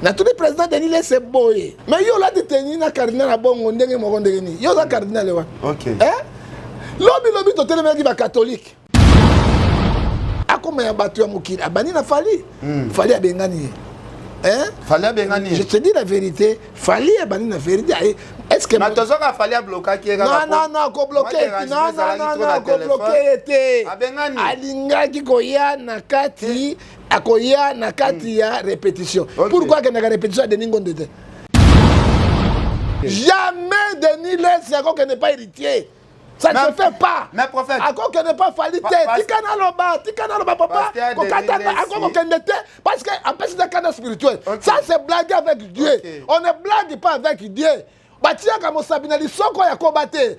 Natuni président Denis Lese boye, mais yo olati teni na cardinal ya bongo ndenge moko ndenge nini? Yo oza cardinal wana. Eh? Lobi lobi totelemelaki bacatholique, akoma ya bato ya mokili, abandi na Fally. Fally abengani ye. Hein? Fally abengani ye. Je te dis la vérité, Fally abandi na vérité. Est-ce que Mais tozoka Fally ablokaki ye kaka. Non, non, non, kobloke, non, non, non, non, kobloke ye te. Abengani. Alingaki koya na kati, akoya na kati ya répétition. Pourquoi akendaka répétition ya Denis Ngonde te? Jamais Denis Lesi akokende pas héritier. Ça ne se fait pas. Mais prophète. Akokende pas Fally te. Tika naloba, tika naloba papa. Kokatanga akokende te parce que apesi na kanda spirituel. Ça, c'est blaguer avec Dieu. On ne blague pas avec Dieu. Batiaka mosapi na lisoko ya koba te.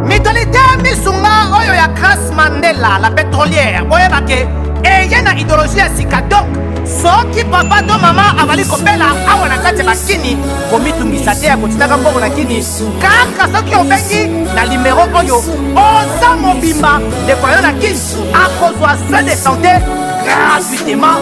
Mutualité Misunga oyo ya Grace Mandela la pétrolière, boyeba ke eye na idéologie ya sika. Donc soki papa to mama azali kobela awa na kati ya bakini, komitungisa te ya kotindaka mbongo na kini. Kaka soki obengi na nimero oyo, oza mobimba, ndeko na yo na kini akozwa soin de santé gratuitement.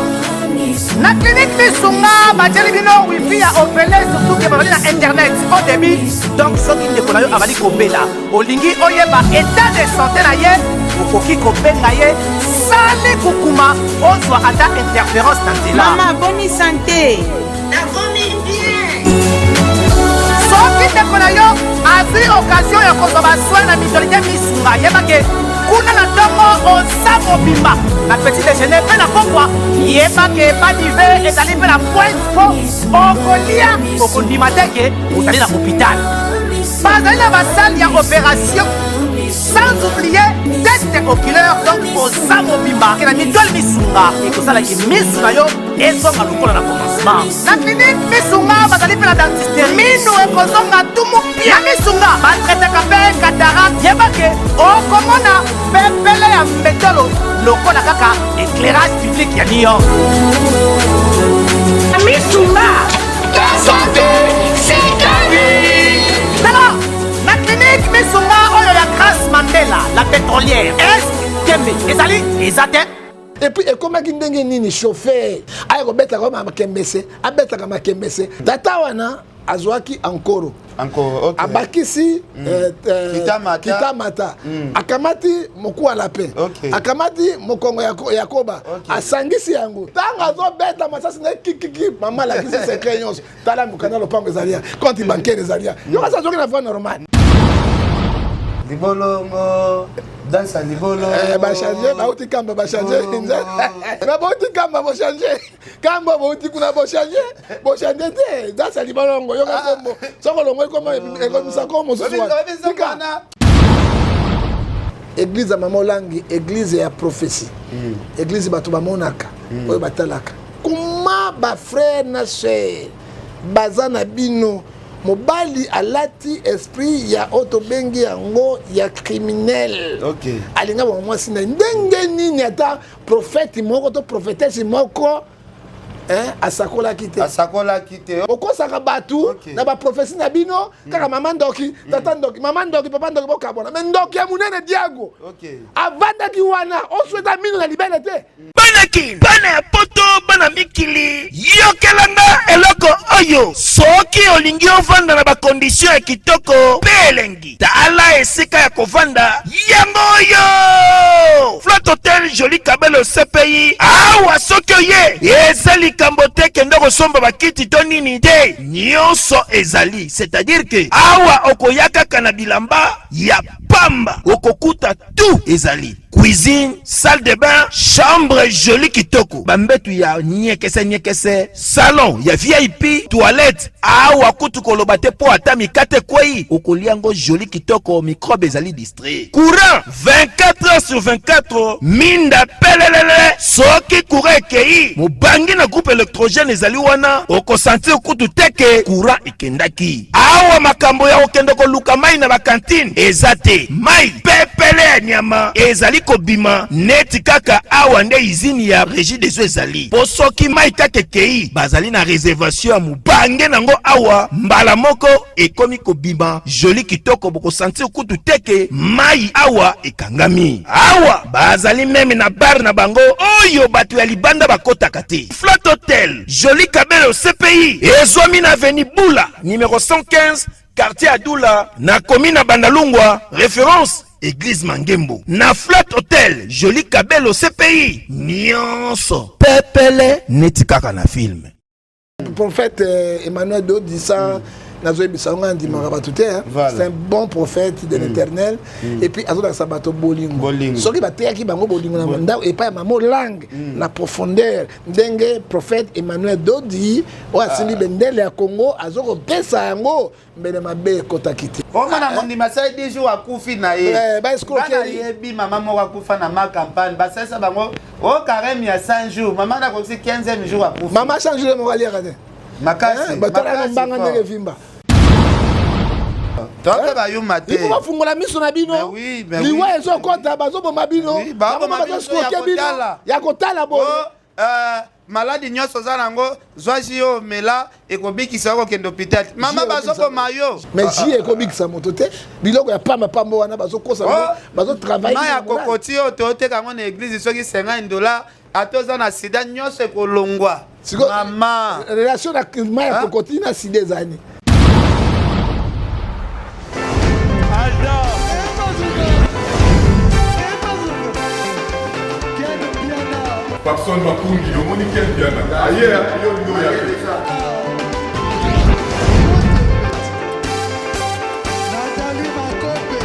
Na clinique Misunga batieli bino wifi ya ofele, surtout ke bazali na internet au débit. Donc soki ndeko na yo azali kobela, olingi oyeba état de santé na ye, okoki kobenga ye sali kukuma, ozwa ata interférence na nzela. Mama, boni santé? Nakomi bien. Soki ndeko na yo azwi occasion ya kozwa basoin na mutualité Misunga, yebake kuna na ntongo oza mobimba, na petit déjeuner mpe na pokwa, yebake badive ezali mpe na pointe mpo okolia, okondima te ke ozali na hôpital. Bazali na basale ya opération, sans oublier test oculaire. Donc oza mobimba ke na mutuelle Misunga ekosalaki misu na yo ezonga lokola na commencement. Na clinique Misunga bazali mpe na dentiste, minu ekozonga tumu pia. Misunga batraitaka mpe cataracte. Yebake okomona pepele ya mbetolo lokola kaka éclairage public ya New York. Misunga, santé, c'est Tala, na clinique Misunga oyo ya Grace Mandela la pétrolière, est tembe ezali eza te. Et puis ekomaki ndenge nini? Chauffeur aya kobetaka makembese, abetaka makembese. Tata wana azwaki ankoro. Encore, ok. Abakisi Kitamata. Kitamata. Akamati mokuwa lapin. Akamati mokongo ya yakoba. Asangisi yango. Ntango azobeta masasi na ye kikiki, mama alakisi secret nyonso. Tala, mokanda lopango ezali ya compte bancaire, ezali ya yo, kasi azwaki na voie normale. Libolongo, danse ya libolongo. Eh, bachange, bauti kamba, bachange me bauti kamba, bochange kamba, bauti kuna, bochange, bochange te. Danse ya libolongo, yoka kombo, soko olongoli kombo ekomisa kombo mosusu wana. Tika. Wana. Église ya mama Olangi, église ya prophétie, église bato bamonaka oyo batalaka kuma. Bafrère na sœur baza na bino, mobali alati esprit ya oyo tobengi yango ya criminel. Alinga bango mwasi na ye ndenge nini? Ata prophète moko to prophétesse moko, hein, asakolaki te. Asakolaki te. Okosaka bato na baprophétie na bino kaka mama ndoki, tata ndoki, mama ndoki, papa ndoki, bokabona. Me ndoki ya monene Diago avandaki wana, osweta mino na libele te. Bana Kin, bana ya Poto, bana mikili, yokelanga eloko oyo. Soki olingi ovanda na bacondition ya kitoko mpe elengi, tala esika ya kovanda yango oyo: Flat Hotel Joli Kabelo CPI. Awa soki oye, eza likambo te kende kosomba bakiti to nini te, nyonso ezali. C'est-à-dire ke awa okoya kaka na bilamba ya pamba, okokuta tout ezali: cuisine, salle de bain, chambre joli kitoko, bambetu ya nyekese nyekese, salon ya VIP, toilette. Awa kutu koloba te, mpo ata mikate ekwei, okolia yango joli kitoko, microbe ezali distrait. Courant 24 heures sur 24, minda pelelele. Soki courant ekei, mobangi na groupe électrogène ezali wana, okosentir kutu te ke courant ekendaki. Awa makambo ya kokende koluka mai na bacantine eza te. Mai pepele ya nyama ezali kobima neti kaka awa nde usine ya Régie des eaux ezali, mpo soki mai kaka ekei, bazali na réservation ya mobange nango. Awa mbala moko ekomi kobima joli kitoko, bokosentir kutu te ke mai awa ekangami. Awa bazali. Bazali meme na bar na bango oyo bato ya libanda bakotaka te. Flat Hotel Jolie Kabelo CPI ezwami na avenue Bula numero 115 quartier Adula na commune ya Bandalungwa, référence Église Mangembo. Na Flat Hotel Jolie Kabelo CPI nyonso pepele neti kaka na film. Prophète Emmanuel Dodisa, nazoyebisa yango, andimaka bato te, hein. Voilà. C'est un bon prophète de l'Éternel et puis azolakisa bato bolingo. Bolingo. Soki bateyaki bango bolingo na ndako epai ya mama Olangi na profondeur, ndenge prophète Emmanuel Dodi oyo asimbi bendele ya Congo azokopesa yango, mbele mabe ekotaki te. Omona mondimi asali 10 jours, akufi na ye. Ba escroquerie. Bana yebi mama moko akufa na ma campagne, basalisa bango o carême ya 100 jours, mama nakokisi 15e jour, akufi. Mama change moko aliaka te. Makasi. Batala Makasi mbanga fort. ndenge evimba. Toke bayuma te. Ifo bafungola miso na bino. Mais oui, mais Liwa oui. ezokɔta, bazoboma bino. Oui, baboma Bango bino, bazoescroquer ya bino. kotala. Ya kotala boye. O, maladi nyonso oza nango, zwa jus oyo, omela, ekobikisa yo, kokende hôpital. Mama, Jus ekobikisa. bazoboma yo. Mais jus ekobikisa moto te. Biloko ya pamba pamba wana bazokosa Oh, bango, bazotravaille. Mai ya kokoti oyo tooteka yango na église soki 50 dollar, ata oza na sida, nyonso ekolongwa. Mama, relation na mai ya Hein? kokoti na sida ezani? Papson Makungi, omoni Ken Piana aye yo ndo ya te. Nathalie Makope.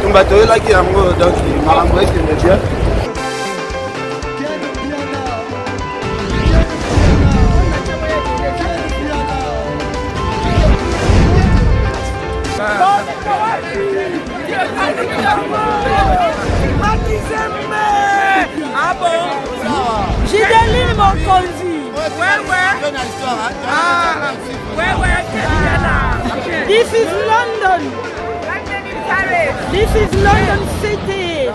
Tumba toyelaki yango, donc makambo ekende bien. Ken Piana. Ken Piana. Ken Piana. Ah bon? Gideline Mokonzi. Ouais. Ouais, This is London. This is London City.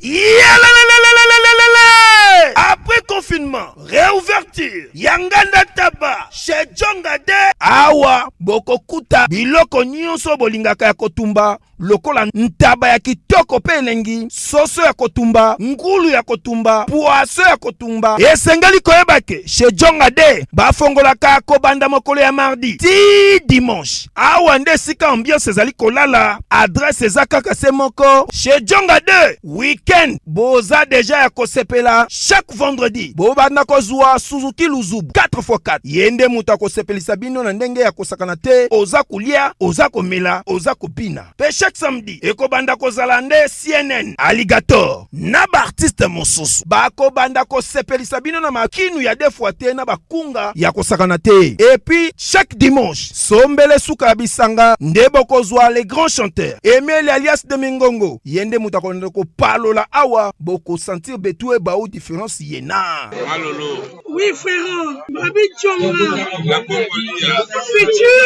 Yalalalalalalalala! Après confinement, réouverture ya Nganda Taba chez Jonga de awa, bokokuta biloko nyonso bolingaka ya kotumba, lokola ntaba ya kitoko mpe elengi, soso ya kotumba, ngulu ya kotumba, poisson ya kotumba. Esengeli koyeba ke chez Jonga de bafongolaka kobanda mokolo ya mardi ti dimanche. Awa nde esika ambiance ezali kolala. Adresse eza kaka se moko, chez Jonga 2. Weekend boza deja ya kosepela. Chaque vendredi bobanda kozwa Suzuki Luzubu 4x4. Ye nde moto akosepelisa bino na ndenge ya kosakana te. Oza kolia, oza komela, oza kobina. Mpe chaque samedi ekobanda kozala nde CNN Alligator na baartiste mosusu bakobanda kosepelisa bino na makinu ya deux fois te, na bakunga ya kosakana te. Et puis chaque dimanche, sombele suka ya bisanga, nde bokozwa les grands chanteurs Emile alias de Mingongo. Ye nde moto akolanda kopalola awa, bokosentir betu ebau différence ye na Oui, frère, Babi Djonga. Futur,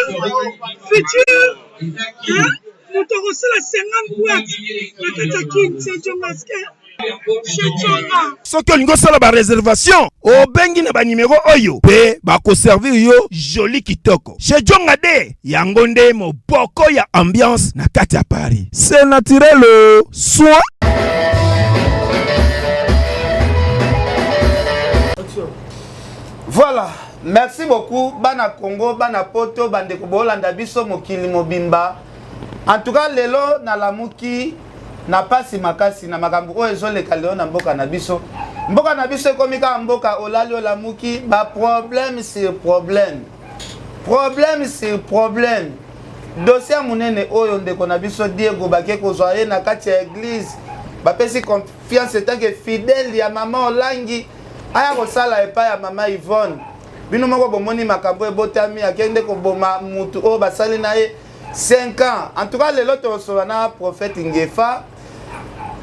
futur, hein? Moto akosala 50 boîte na kati ya Kin, c'est Djongaske. Chez Djonga. Soki olingi osala baréservation, obengi na banimero oyo mpe bakoservir yo joli kitoko. Chez Jonga de, yango nde moboko ya ambiance na kati ya Paris. C'est naturel, soin. Voilà, merci beaucoup bana Congo, bana Poto, bandeko bolanda biso mokili mobimba. En tout cas, lelo nalamuki na pasi makasi na makambo oyo ezoleka lelo na mboka na biso. Mboka na biso ekomi kaka mboka olali olamuki baproblème sur problème, problème sur problème. Dossier ya monene oyo, ndeko na biso Diego, bake kozwa ye na kati ya église, bapesi confiance en tant que fidèle ya mama Olangi, aya kosala epai ya mama Yvonne. Bino moko bomoni makambo ebotami, akende koboma mutu oyo basali na ye 5 ans. En tout cas, lelo tokosola na prophète Ngefa.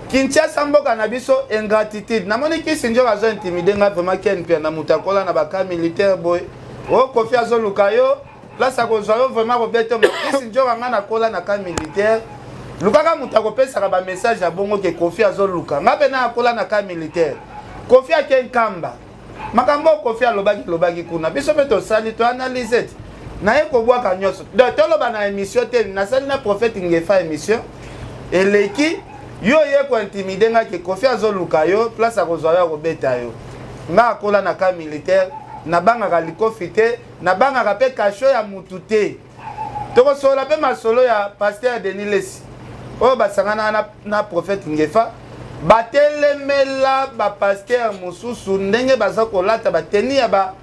Kinshasa, mboka na biso, ingratitude. Namoni kisi nzoka azo intimide nga vraiment. Ken Pia na moto akola na baka militaire boye, o Kofi azoluka yo, place akozwa yo vraiment kobeta kisi nzoka. Nga nakola na camp militaire, lukaka moto akopesaka bamessage ya bongo ke Kofi azoluka nga mpe na akola na camp militaire. Koffi ake Nkamba. Makambo oyo Koffi alobaki lobaki kuna biso mpe tosali to analyse ti naye kobwaka nyonso donc toloba na émission te nasali na prophète Ngefa émission eleki yo oye kointimide nga ke Koffi azoluka yo place akozwa yo akobeta yo nga akola na camp militaire nabangaka likofi te nabangaka mpe kasho ya mutu te Tokosolola mpe masolo ya pasteur Denis Lessi oyo basanganaka na, na prophète Ngefa batelemela ba pasteur mosusu ndenge baza kolata bateni ya ba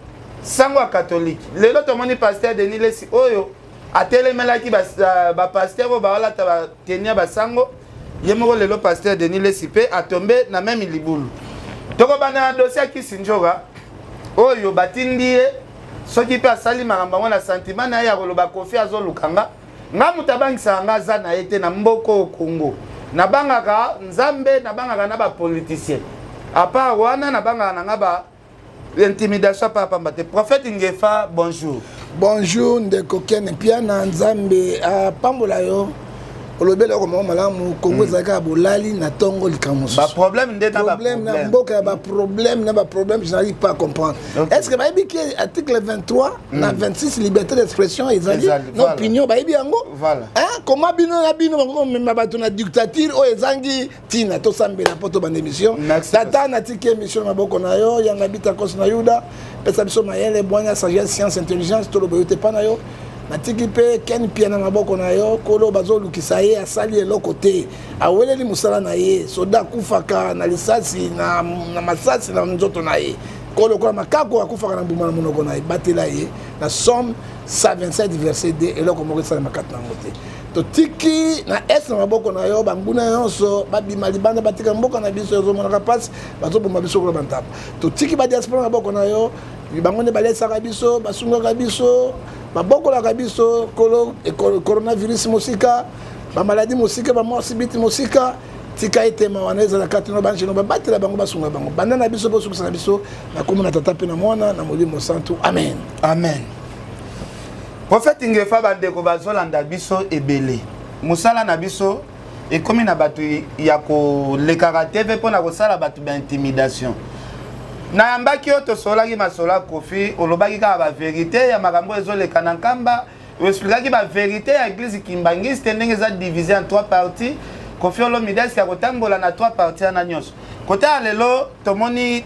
sango ya katolike. Lelo tomoni pasteur Denis Lessi oyo atelemelaki ba, ba pasteur oyo balata bateni ya basango ye moko lelo pasteur Denis Lessi mpe atombe na meme libulu. Tokobanda na dossier ya Kissindjora oyo batindi ye soki mpe asali makambo yango na sentiment na ye ya koloba Koffi azoluka nga nga moto abangisaka nga aza na ye te na mboka oyo Congo nabangaka Nzambe nabangaka na bapoliticien apart wana nabangaka na nga ba intimidation apa pamba te. Prophète Ngefa, bonjour. Bonjour ndeko Ken Mpiana, Nzambe apambola yo. Olobi eloko moko malamu Congo ezalaki kaka bolali na ntongo likambo mosusu baproblème nde na problème na mboka ya baproblème na baproblème, je n'arrive pas à comprendre. Est ce que bayebi ke article 23 na 26, liberté d'expression ezali Ezali, na voilà. opinion, bayebi yango? Voilà. Hein? Comment bino na bino bakomema bato na dictature oyo ezangi ntina? Tosambela mpo tobanda émission. Merci. Tata, natiki émission na maboko na yo, yanga bitakosi na yuda, pesa biso mayele, bwanya, sagesse, science, intelligence, toloba yo te mpa na yo. Natiki mpe Ken Pia na maboko na yo, kolo bazolukisa ye, asali eloko te, aweleli mosala na ye. Soda akufaka na lisasi na masasi na nzoto na ye, kolo lokola makako akufaka na mbuma na monoko na ye. Batela ye na Psaume 127 verset 2, eloko moko esalema kati na yango te. Totiki na est na maboko na yo, banguna nyonso babima libanda, batika mboka na biso, ezomonaka mpasi, bazoboma biso kola bantaba. Totiki badiaspora na maboko na yo, bango nde balesaka biso, basungaka biso, babokolaka biso. Kolo, coronavirus mosika, bamaladi mosika, bamort subite mosika. Tika ete mawa na ezala kati na banjeno, babatela bango, basunga bango. Banda na biso mpe osukisa na biso na kombo na Tata mpe na Mwana na Molimo Santu, amen. Amen. Prophète Ngefa, bandeko bazolanda biso ebele, mosala na biso ekomi na bato ya kolekaka TV mpona kosala bato baintimidation. Nayambaki yo, tosololaki masolo ya Koffi, olobaki kaka baverité ya makambo oyo ezoleka na Nkamba, oexplikaki baverité ya église kimbangiste ndenge eza divisé en trois parties. Koffi Olomide eske akotambola na trois parties wana nyonso? Kota ya lelo tomoni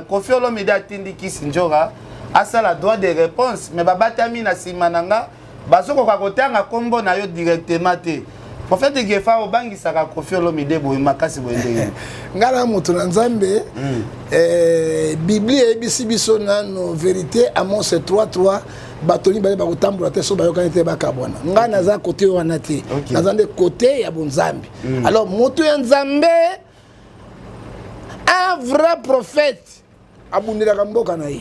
Koffi Olomide atindi Kisi Njora asala droit de réponse, mais babatami na nsima na nga, bazokoka kotanga nkombo na yo directement te. Prophète Ngefa, obangisaka Koffi Olomide boye makasi boye ndenge? Ngai na moto na Nzambe. Biblia eyebisi biso nano vérité, Amos 3:3, bato mibale bakotambola te so bayokani te, bakabwana. Ngai naza kote wana te. Naza nde kote ya bonzambe. Alors moto ya Nzambe, un vrai prophète abundelaka mboka na ye.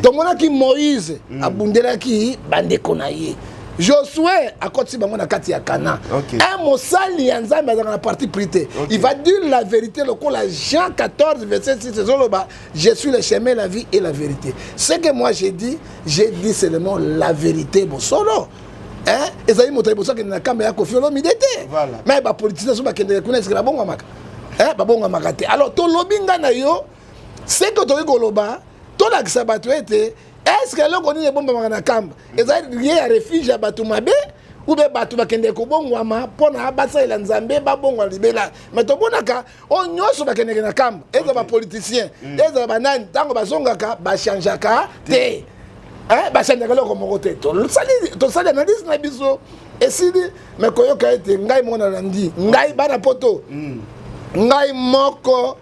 Tomonaki Moïse abundelaki bandeko na ye, Josué akotisi bango na kati ya Kana. Un mosali ya Nzambe azalaka na parti pris te. Il va dire la vérité lokola Jean 14 verset 6 ezoloba: «Je suis le chemin, la vie et la vérité.» Ce que moi j'ai dit, j'ai dit seulement la vérité, bosolo. Hein? Ezali moto ya liboso akende na kamba ya Koffi Olomide te. Mais bapoliticien so bakendeke kuna, esike babongwamaka? Hein? Babongwamaka te. Alors tolobi nga na yo ce que tokoki koloba, tolakisa bato ete est-ce eloko nini ebombamaka na kamba ezali lieu ya refuge ya bato mabe ou bien bato bakendeke kobongwama mpona basalela Nzambe, babongwa libela? Mais tomonaka oyo nyonso bakendeke na kamba, ezala bapoliticien, ezala banani, ntango bazongaka bachangeaka te. Hein, bachangeaka eloko moko te. Tosali analyse na biso, esili. Mais koyoka ete ngai moko nalandi, ngai bana poto, ngai moko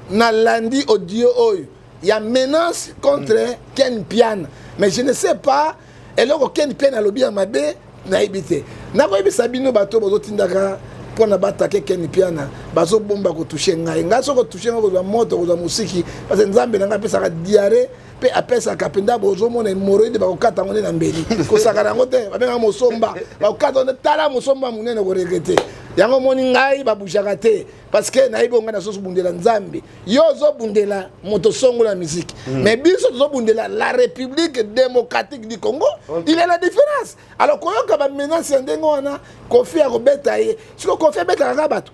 nalandi audio oyo ya menace contre Ken Piana, mais je ne sais pas eloko Ken Piana alobi ya mabe, nayebi te. Nakoyebisa bino, bato bozotindaka mpona batake Ken Piana, bazobomba kotouche ngai. Ngai soki otouche ngai, kozwa moto, kozwa mosiki, parce que Nzambe na ngai apesaka diarrhée mpe apesaka mpenza. Bozomona hémorroïde, bakokata yango nde na mbeli, kosaka yango te. Babengaka mosomba, bakokata yango nde. Tala mosomba monene, koregretter yango. Omoni ngai babougeaka te, parce que nayebi oyo ngai nazozobundela. Nzambe, yo ozobundela moto songo na musique, mais biso tozobundela la République démocratique du Congo. Il y a la différence. Alors koyoka bamenace ya ndenge wana, Koffi akobeta ye, sikoyo Koffi abetaka kaka bato.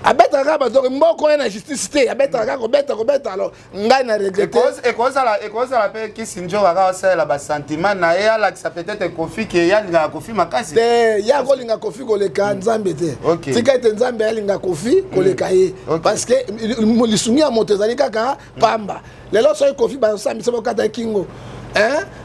Abetaka kaka bato mboko ye na justice te, abetaka kaka kobeta kobeta. Alors ngai na regrette. Ekozala mpe Kisi Nzoka kaka osalela basentiment na ye, alakisa peut-être Kofi ke ye alingaka Kofi makasi. Te, ye akolinga Kofi koleka Nzambe te. Tika ete Nzambe alinga Kofi koleka ye, parce que lisungi ya moto ezali kaka pamba. Lelo soki Kofi basambisa, bakata ye kingo,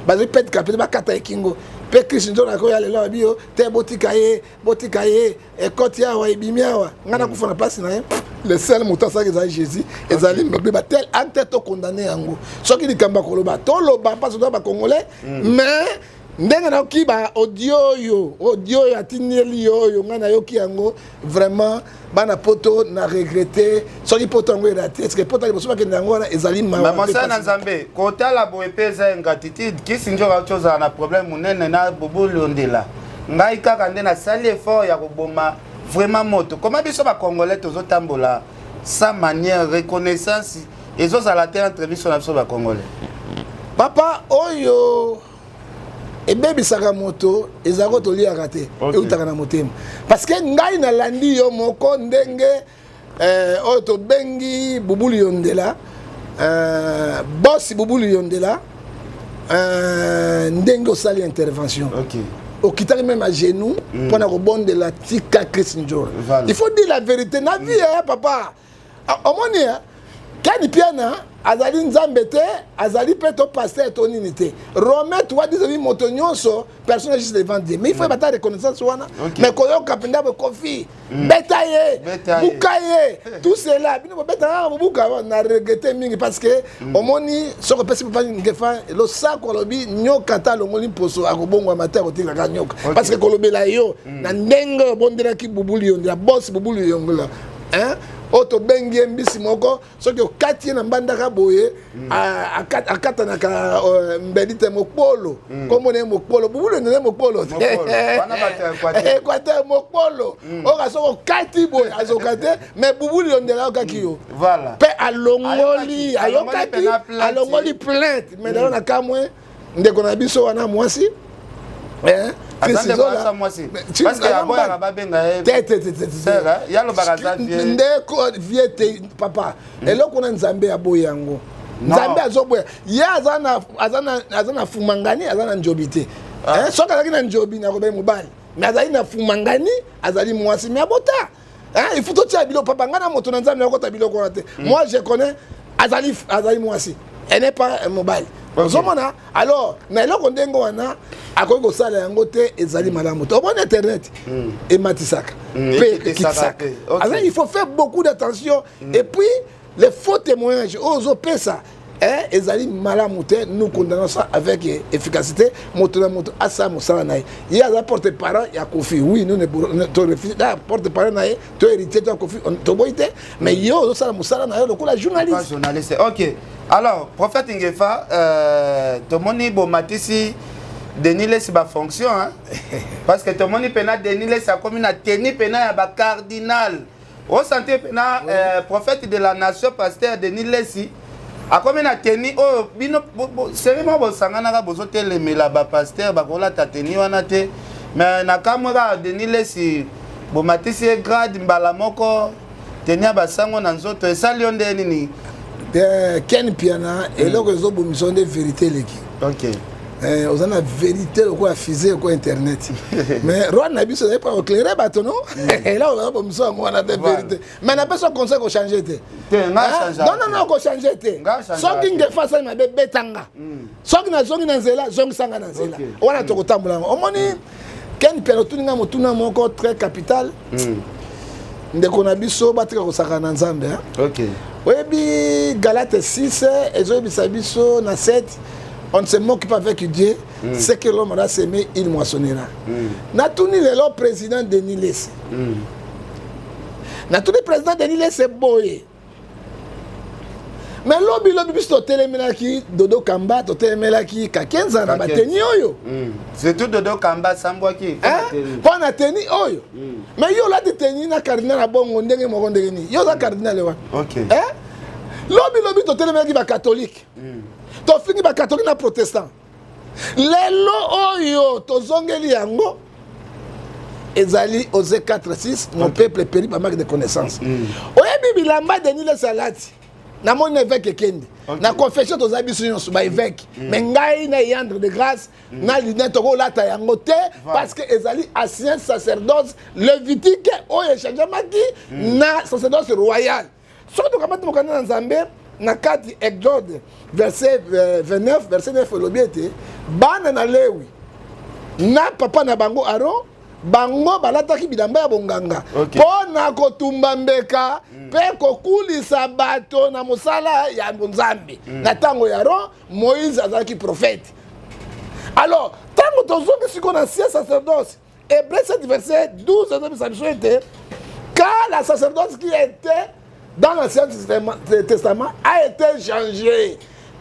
bazwi pete kapete, bakata ye kingo mpe Krist Nzoka akoya lelo abi yo te, botika ye, botika ye, ekoti awa, ebimi awa, ngai nakufa na place na ye. Le seul moto asalaki ezali Jésus. Ezali mabe batel acte, tokondane yango. Soki likambo ya koloba, toloba mpasi toza bacongolais. Mais ndenge nayoki ba audio oyo, audio oyo atindeli yo oyo, ngai nayoki yango vraiment, bana Poto, na regrette. Soki Poto yango eraté, est-ce Poto liboso bakende yango wana ezali mawa. Mosala na Nzambe, kotala boye mpe eza ingratitude. Kisi Nzoka auti ozala na problème monene na Bobolondela. Ngai kaka nde nasali effort ya koboma vraiment moto. Koma biso bacongolais tozotambola sans manière, reconnaissance ezozala te entre biso na biso bacongolais. Papa, oyo ebebisaka moto ezalaka toliaka te, eutaka na motema. Parce que ngai nalandi yo moko ndenge oyo tobengi Bubulu Yondela, bosi Bubulu Yondela, ndenge osali intervention, okitaki même à genoux mpona kobondela tika Chris Njora. Il faut dire la vérité na vie ya papa. Omoni, Ken Piana azali Nzambe te, azali mpe to pasteur to nini te. Romain 3 10, moto nyonso, personne juste devant Dieu, mais il faut bata reconnaissance wana. Mais koyoka mpenza boye Kofi beta ye, buka ye, tout cela, bino bobeta kaka, bobuka, na regrette mingi. Parce que omoni, soki opesi papa Ngefa losako, alobi nyoka ata alongoli mposo, akobongwama te, akotikaka nyoka. Parce que kolobela yo na ndenge obondelaki Bubulu Yondela, boss Bubulu Yongola, oyo tobengi ye mbisi moko, soki okati ye na mbandaka boye, akatanaka mbeli te. Mokpolo, kombo na ye Mokpolo, Bubulu nene Mokpolo, Équateur, Mokpolo oyo soki okati boye azoka te. Mais Bubulu Yondela ayokaki yo mpe alongoli, ayokaki, alongoli plainte. Mais lelo na kamwe ndeko na biso wana mwasi. Eh, Te, te, te, ndeko vie te, papa. Eloko na Nzambe aboyi yango, Nzambe azoboya ye. Aza na fumangani, aza na njobi te. Soki azalaki na njobi, nakobe mobali, mais azali na fumangani, azali mwasi, mais abota. Il faut totia biloko, papa. Ngai na moto na Nzambe, nakota biloko wana te. Moi je connais, azali mwasi, elle n'est pas mobali. Ozomona, alors na eloko ndenge wana akoki kosala yango te, ezali malamu te. Omoni, internet ematisaka mpe ekitisaka. Il faut faire beaucoup d'attention. Et puis les faux témoignages oyo ozopesa ezali malamu te. Nous condamnons ça avec efficacité. Moto na moto asala mosala na ye. Ye aza porte parole ya Kofi, oui, nous porte parole na ye to héritier to ya Kofi, toboyi te. Mais yo ozosala mosala na yo lokola journaliste. Journaliste, ok. Alors prophète Ngefa, tomoni bomatisi Denis Lesi bafonction, hein? Parce que tomoni mpena Denis Lesi akomi na teni mpena ya bacardinal. Osentir mpena, oui. Prophète de la nation, pasteur Denis Lesi akomi na teni oyo. Bino seri moko bosanganaka, bozotelemela bapasteur bakolata teni wana te. Mais na kamwe kaka Denis Lesi bomatisi ye grade mbala moko, teni ya basango na nzoto. Esali yo nde nini? Ken Piana, eloko ezobomisa nde vérité eleki. Oza na vérité lokola fusée, lokola internet. Mais roi na biso ezali mpo éclairer bato, no eloko ezobomisa yango wana te, vérité. Mais napesa conseil, kochange te. Non, non, non, kochange te. Soki Ngefa asali mabe, betanga. Soki nazongi na nzela, zongisanga na nzela wana, tokotambola yango. Omoni, Ken Piana, otuni nga motuna moko très capital. Ndeko na biso, batika kosakana na Nzambe. Oyebi Galate 6 ezoyebisa biso na 7: on ne se moque pas avec Dieu. Ce que l'homme aura semé, il moissonnera. Natuni lelo président Denis Lese, natuni président Denis Lese boye: mais lobi lobi biso totelemelaki Dodo Kamba, totelemelaki Kakenza na bateni oyo. Surtout Dodo Kamba sambwaki. Mpo na teni oyo. Mais yo olati teni na cardinal ya bongo ndenge moko, ndenge nini? Yo oza cardinal wana. Lobi lobi totelemelaki bacatholique, tofingi bacatholique na protestant. Lelo oyo tozongeli yango. Ezali Osée 4 6, mon peuple périt par manque de connaissance. Oyebi bilamba Denis Lessie alati, namoni na évêque Ekende na confession, toza biso nyonso baévêque, mais ngai na Yandre de Grâce na lunette tokolata yango te, parce que ezali ancien sacerdoce lévitique oyo echangeamaki na sacerdoce royal. Soki tokamati mokanda na Nzambe na kati Exode verset 29 verset 9, elobi ete bana na Lewi na papa na bango Aron, bango balataki bilamba ya bonganga mpo na kotumba mbeka mpe kokulisa bato na mosala ya Nzambe. Na ntango ya Aron, Moïse azalaki prophète. Alors ntango tozongi sikoyo na ancien sacerdoce, Hébreu 7 verset 12 ezobisa biso ete car la sacerdoce qui était dans l'Ancien Testament a été changée.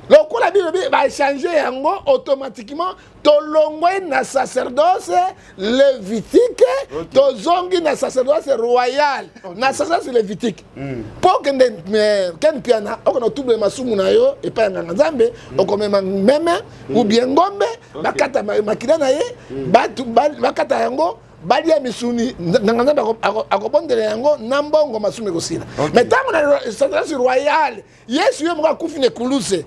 Lokola Bible bachange yango, automatiquement tolongwe na sacerdoce lévitique, tozongi na sacerdoce royal. Na sacerdoce lévitique, mpo okende Ken Piana, okende otubela masumu na yo epai ya nganga Nzambe, okomema meme ou bien ngombe, bakata makila na ye, bakata yango, balia misuni, nganga Nzambe akobondela yango na mbongo, masumu ekosila. Mais ntango na sacerdoce royal, Yesu ye moko akufi na ekuluse,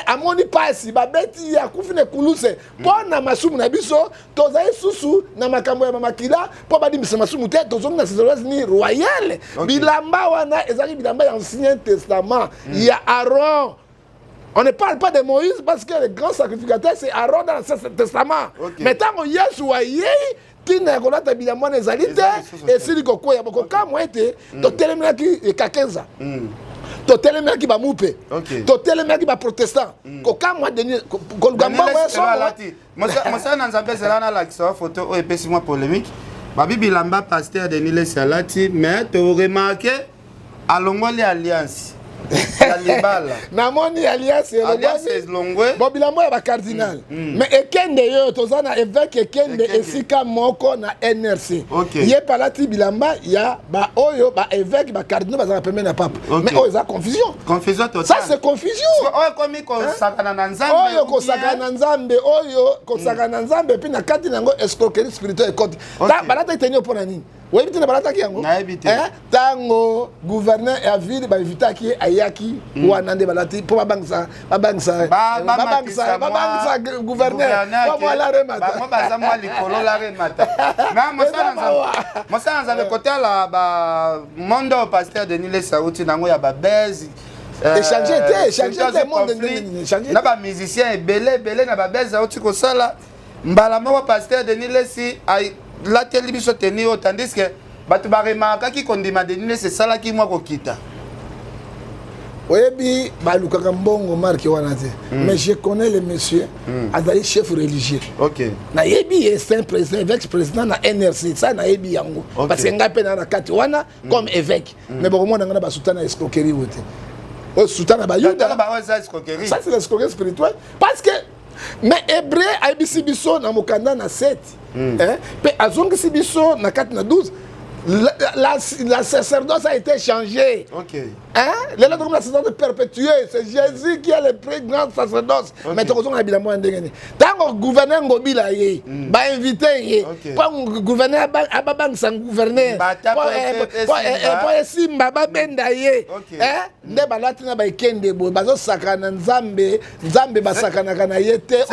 amoni pasi, babeti ye, akufi na ekuluse mpo na masumu na biso. Tozali susu na makambo ya bamakila mpo badimbisa masumu te. Tozongi na sacerdoce ni royal. Bilamba wana ezalaki bilamba ya Ancien Testament ya Aaron. On ne parle pas de Moïse parce que le grand sacrificateur, c'est Aaron dans l'Ancien Testament. Mais tant que Yesu ayei, ntina ya kolata bilamba wana ezali te, esili kokwea. Bokokamwa ete totelemelaki ekakenza, totelemelaki bamupe, totelemelaki baprotestant. Kokamwa, Denis, koluka mbongo ya somo. Mosala na Nzambe, ezala nalakisa wa foto oyo epesi mwa polémique. Babi bilamba pasteur Denis Lessie alati, mais toremarquer alongoli alliance ya libala. Namoni alliance. Alliance elongwe. Bon, bilamba ya bacardinal, mais Ekende yo, toza na évêque Ekende esika moko na NRC. Ye palati bilamba ya baoyo baévêque, bacardinal bazalaka pembeni ya papa. Mais oyo eza confusion. Confusion totale. Ça, c'est confusion. Oyo ekomi kosakana na Nzambe. Oyo kosakana na Nzambe, oyo kosakana na Nzambe, mpe na kati na yango escroquerie spirituelle ekoti. Balataki tenue mpo na nini? Oyebi te na balataki yango? Nayebi te. Ntango gouverneur ya ville bainvitaki ye, ayaki wana nde balati mpo babangisa babangisa babangisa babangisa gouverneur po mwa remata. Bango baza mwa likolo la remata. Mais mosala na Nzambe, kotala bamonde oyo pasteur Denis Lessie auti nango ya babese. Échange te, échange te, monde ndenge nini échange? Na bamusicien ebele ebele na babese auti kosala, mbala moko pasteur Denis Lessie alateli biso tenue oyo, tandis que bato baremarkaki kondima Denis Lessie esalaki mwa kokita. Oyebi, balukaka mbongo marke wana te, mais je connais le monsieur, azali chef religieux. Nayebi ye, c'est un président, évêque, président na NRC. Ça, nayebi yango parce que ngai mpe naa na kati wana comme évêque. Mais bokomona ngai na basoutane ya escroquerie oyo te, oyo soutane ya bayuda. Ça, c'est l'escroquerie spirituelle, parce que mais Hébreu ayebisi biso na mokanda na 7 mpe azongisi biso na kati na 12, la sacerdoce a été changée. Hein? Lelo tokomi na sacerdoce perpétué, c'est Jésus qui est le plus grand sacerdoce. Mais tokozonga na bilamba ya ndenge nini ntango gouverneur Ngobila ye bainvite ye mpo gouverneur ababangisa gouverneur mpo esimba, babenda ye nde balati na baekende boye, bazosakana na Nzambe. Nzambe basakanaka na ye te.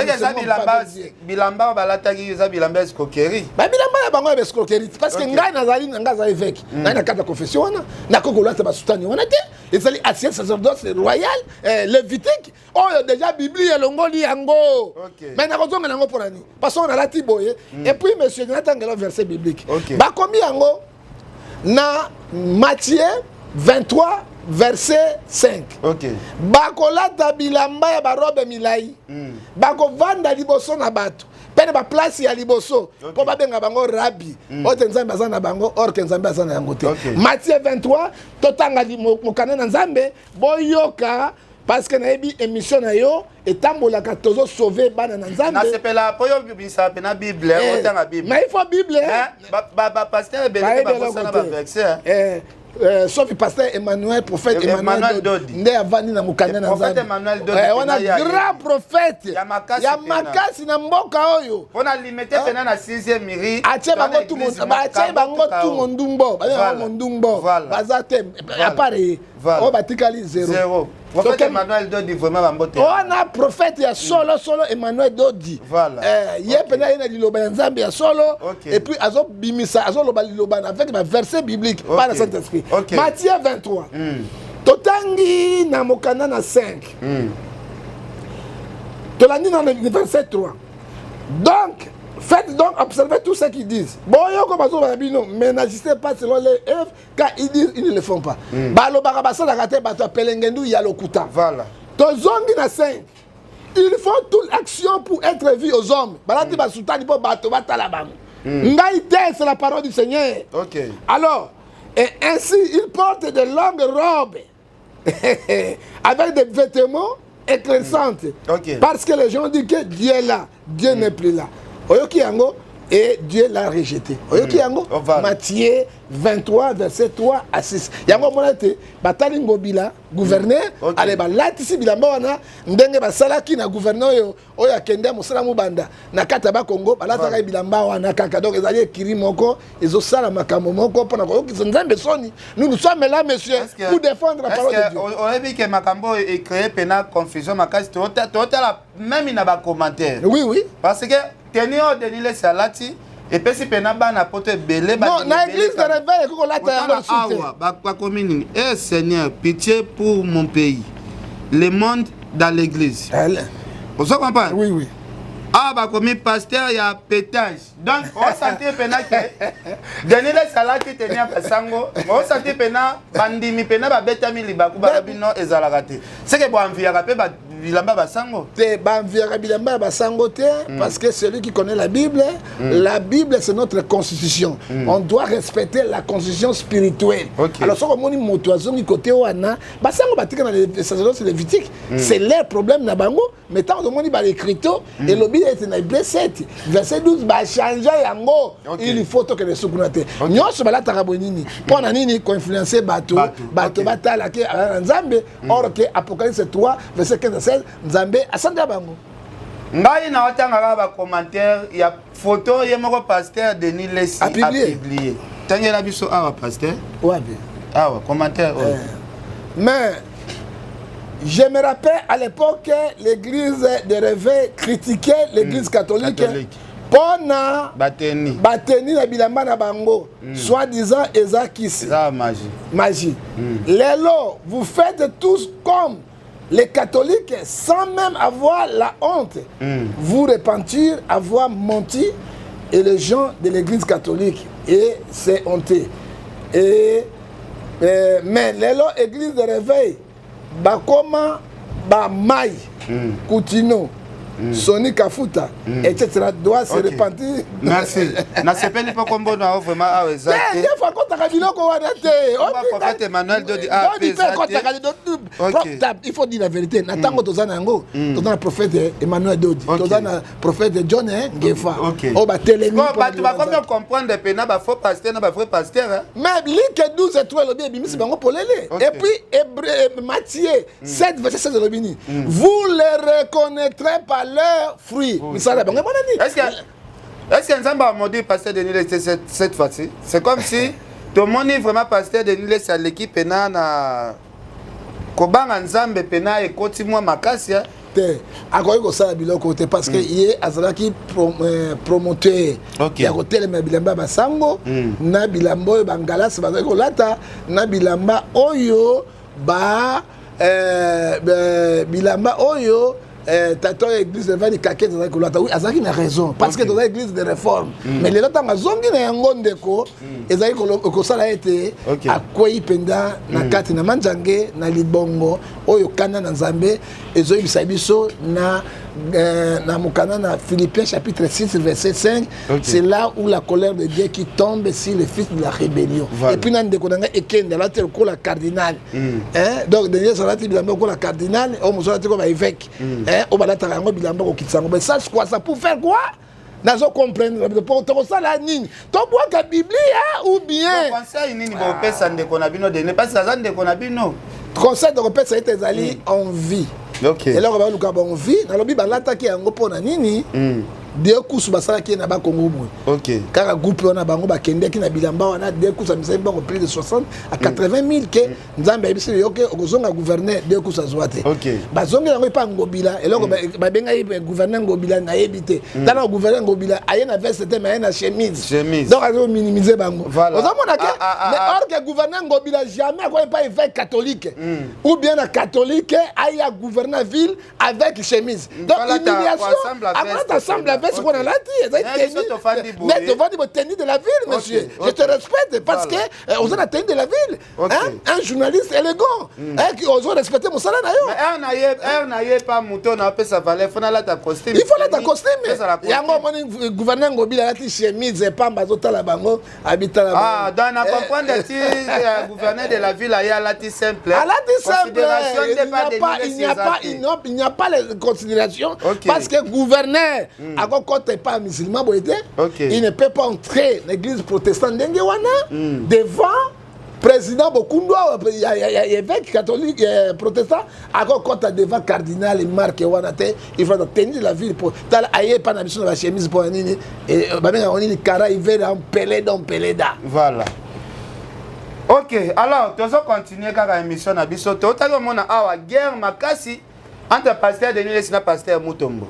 Bilamba oyo balataki eza bilamba ya escroquerie. Babilamba na bango ya escroquerie, parce que ngai nazali, ngai aza évêque, ngai na kati ya confession wana, nakoki kolata basoutane wana te. Ezali ancien sacerdoce royal lévitique oyo déjà Biblie elongoli yango. Mais nakozongela yango mpona nini? Parce que nalati boye. Et puis monsieur, natangela verset biblique. Bakomi yango na Matthieu 23 verset 5. Bakolata bilamba ya barobe milai, bakovanda liboso na bato mpe na baplace ya liboso mpo babenga bango rabi. Oyo te Nzambe aza na bango, or que Nzambe aza na yango te. Matthieu 23, totanga mokanda na Nzambe, boyoka, parce que nayebi émission na yo etambolaka, tozosauve bana na Nzambe. Nasepela mpo yo bimisa mpe na Bible, otanga Bible. Mais il faut Bible. Bapasteur ebele te babosana baverset. Sauf pasteur Emmanuel, prophète Emmanuel Dodi nde avandi na mokanda na Nzambe wana, grand prophète ya makasi na mboka oyo. Mpona limete pena na 6e miri. Atie bango tu, atie bango tu mondumbo, baza mondumbo, baza te à part ye oyo batikali zéro. Prophète Emmanuel Dodi, vraiment bambote. Wana prophète ya solo solo, Emmanuel Dodi. Ye mpenza ye na liloba ya Nzambe ya solo et puis azobimisa, azoloba liloba avec baverset biblique par le Saint-Esprit. Matthieu 23, totangi na mokanda na 5, tolandi na verset 3: Donc faites donc observer tout ce qu'ils disent, boyoko bazoloba na bino, mais n'agissez pas selon les œuvres, car ils disent, ils ne le font pas. Balobaka, basalaka te, bato ya pelengendu ya lokuta. Tozongi na 5: ils font toute action pour être vu aux hommes. Balati basoutane mpo bato batala bango. Ngai te, c'est la parole du Seigneur. Alors, et ainsi ils portent de longues robes avec des vêtements éclaircissantes, parce que les gens disent que Dieu est là. Dieu n'est plus là. Oyoki yango? Et Dieu l'a rejeté. Oyoki yango? Matthieu 23, verset 3 à 6. Yango omona ete batali Ngobila gouverneur, ale balatisi bilamba wana ndenge basalaki na gouverneur oyo, oyo akende mosala mobanda na kati ya Bakongo, balataka ye bilamba wana kaka. Donc ezali ekiri moko ezosala makambo moko mpona koyokisa Nzambe soni. Nous, nous sommes là, monsieur, pour défendre la parole de Dieu. Oyebi ke makambo oyo ecréer mpena confusion makasi. Totala même na bacommentaire. Oui. Parce que tenue oyo Denis Lesi alati epesi mpena bana poto ebele. Non, na église de réveil ekoki kolata yango lisusu te. Awa bakomi nini? Eh Seigneur, pitié pour mon pays, le monde dans l'église. Ozo comprendre? Oui. Awa bakomi pasteur ya pétage. Donc osentir mpena ke Denis Lesi alati tenue ya basango, osentir mpena bandimi mpena babetami libaku, balobi no, ezalaka te. Seke boenviaka mpe bilamba basango? Te, baenviaka bilamba ya basango te, parce que celui qui connaît la Bible, la Bible, c'est notre constitution. On doit respecter la constitution spirituelle. Alors soki omoni moto azongi kote wana, basango batika na sacerdoce lévitique, c'est leur problème na bango. Mais ntango tomoni baécriture elobi ete na Hébreu 7 verset 12 bachange yango, il faut tokende sukuna te. Nyonso balataka boye nini? Mpo na nini koinfluence bato? Bato batala ke aza na Nzambe, or ke Apocalypse 3 verset 15 à 16, Nzambe asandela bango. Ngai na otangaka bacommentaire ya photo ye moko pasteur Denis Lesi apublié. Tangela biso awa, pasteur. Wapi? Awa, commentaire oyo. Mais je me rappelle, à l'époque, l'église de réveil critiquait l'église catholique mpona batenue. Batenue na bilamba na bango, soi-disant eza kisi. Eza magie. Magie. Lelo vous faites tous comme les catholiques sans même avoir la honte, vous repentir avoir menti et les gens de l'église catholique, et c'est honteux. Et mais lelo église de réveil bakoma bamai Kutino, Soni Kafuta, etc. doit se repentir. Merci, nasepeli mpo kombo na yo vraiment awa eza te. Ye fa akotaka biloko wana te. Prophète Emmanuel Dodi. Dodi mpe akotaka. Il faut dire la vérité. Na ntango toza na yango, toza na prophète Emmanuel Dodi, toza na prophète John Ngefa oyo batelemi. Bato bakomi comprendre mpena bafaux pasteur na bavrai pasteur. Mais Luc 12 3 elobi, ebimisi bango polele. Et puis Matthieu 7 verset 16 elobi nini? Vous les reconnaîtrez par leurs fruits. Misala bango emonani. Est-ce que Nzambe amodi pasteur Denis Lesi cette fois-ci? C'est comme si tomoni vraiment pasteur Denis Lesi aleki mpena na kobanga Nzambe, mpena ekoti mwa makasi. Te, akoki kosala biloko te, parce que ye azalaki promoteur ya kotelema bilamba ya basango na bilamba oyo bangalasi bazalaki kolata na bilamba oyo ba bilamba oyo tata oyo église evali kake azalaki kolata. Oui, azalaki na raison, parce que toza église de réforme. Mais lelo ntango azongi na yango, ndeko, ezalaki kosala ete akwei mpenza na kati na manzange na libongo oyo kanda na Nzambe ezoyebisa biso na mokanda na Philippiens chapitre 6 verset 5. C'est là où la colère de Dieu qui tombe sur les fils de la rébellion. Et puis na ndeko na ngai ekende alati lokola cardinal, hein? Donc Denis alati bilamba lokola cardinal, oyo mosusu alati ko baévêque, hein? Oyo balataka yango bilamba kokitisa yango. Mais ça, c'est quoi ça? Pour faire quoi? Nazo comprendre po tokosala nini? Tobwaka Biblia ou bien? Conseil nini bopesa ndeko na bino Denis parce que aza ndeko na bino? Conseil tokopesa ete ezali envie. Eloko baluka ba envie, nalobi balataki yango mpo na nini? De kusu basalaki ye na bakongo boye. Kaka groupe wana bango bakendeki na bilamba wana, de kusu amisaki bango plus de 60 à 80 000 ke Nzambe ayebisi yo ke okozonga gouverneur, de kusu azwa te. Bazongi yango epa Ngobila, eloko babengaki gouverneur Ngobila nayebi te. Tala gouverneur Ngobila aye na veste te mais aye na chemise. Donc azo minimiser bango. Ozomona ke mais or que gouverneur Ngobila jamais akoki epa évêque catholique ou bien na catholique aya gouverneur ville avec chemise. Donc humiliation, akolata ensemble la veste qu'on a lati, ezali tenue. Mais tovandi bo tenue de la ville, monsieur. Je te respecte parce que oza na tenue de la ville. Hein? Un journaliste élégant. Hein, qui ozo respecter mosala na yo. Mais heure na ye pa moto na apesa valeur, faut nalata costume. Il faut lata costume. Yango omoni gouverneur Ngobila alati chemise pamba azotala bango, abitala bango. Ah, donc na comprendre ti gouverneur de la ville aye alati simple. Alati simple. Considération Il nde n'y pas a de pas, il n'y a pas, il n'y a pas les considérations parce que gouverneur akokota epa musulman boye te. Il ne peut pas entrer l'église protestante ndenge wana devant président Bokundu ya, ya, ya, évêque catholique protestant akokota devant cardinal Marc wana te. Il faut tenir la ville po tala aye pa na biso na ba chemise po nini babengaka nini kara ivera mpeleda mpeleda. Voilà. Ok, alors tozo continuer kaka émission na biso. Totali omona awa guerre makasi entre pasteur Denis Lessi na pasteur Mutombo.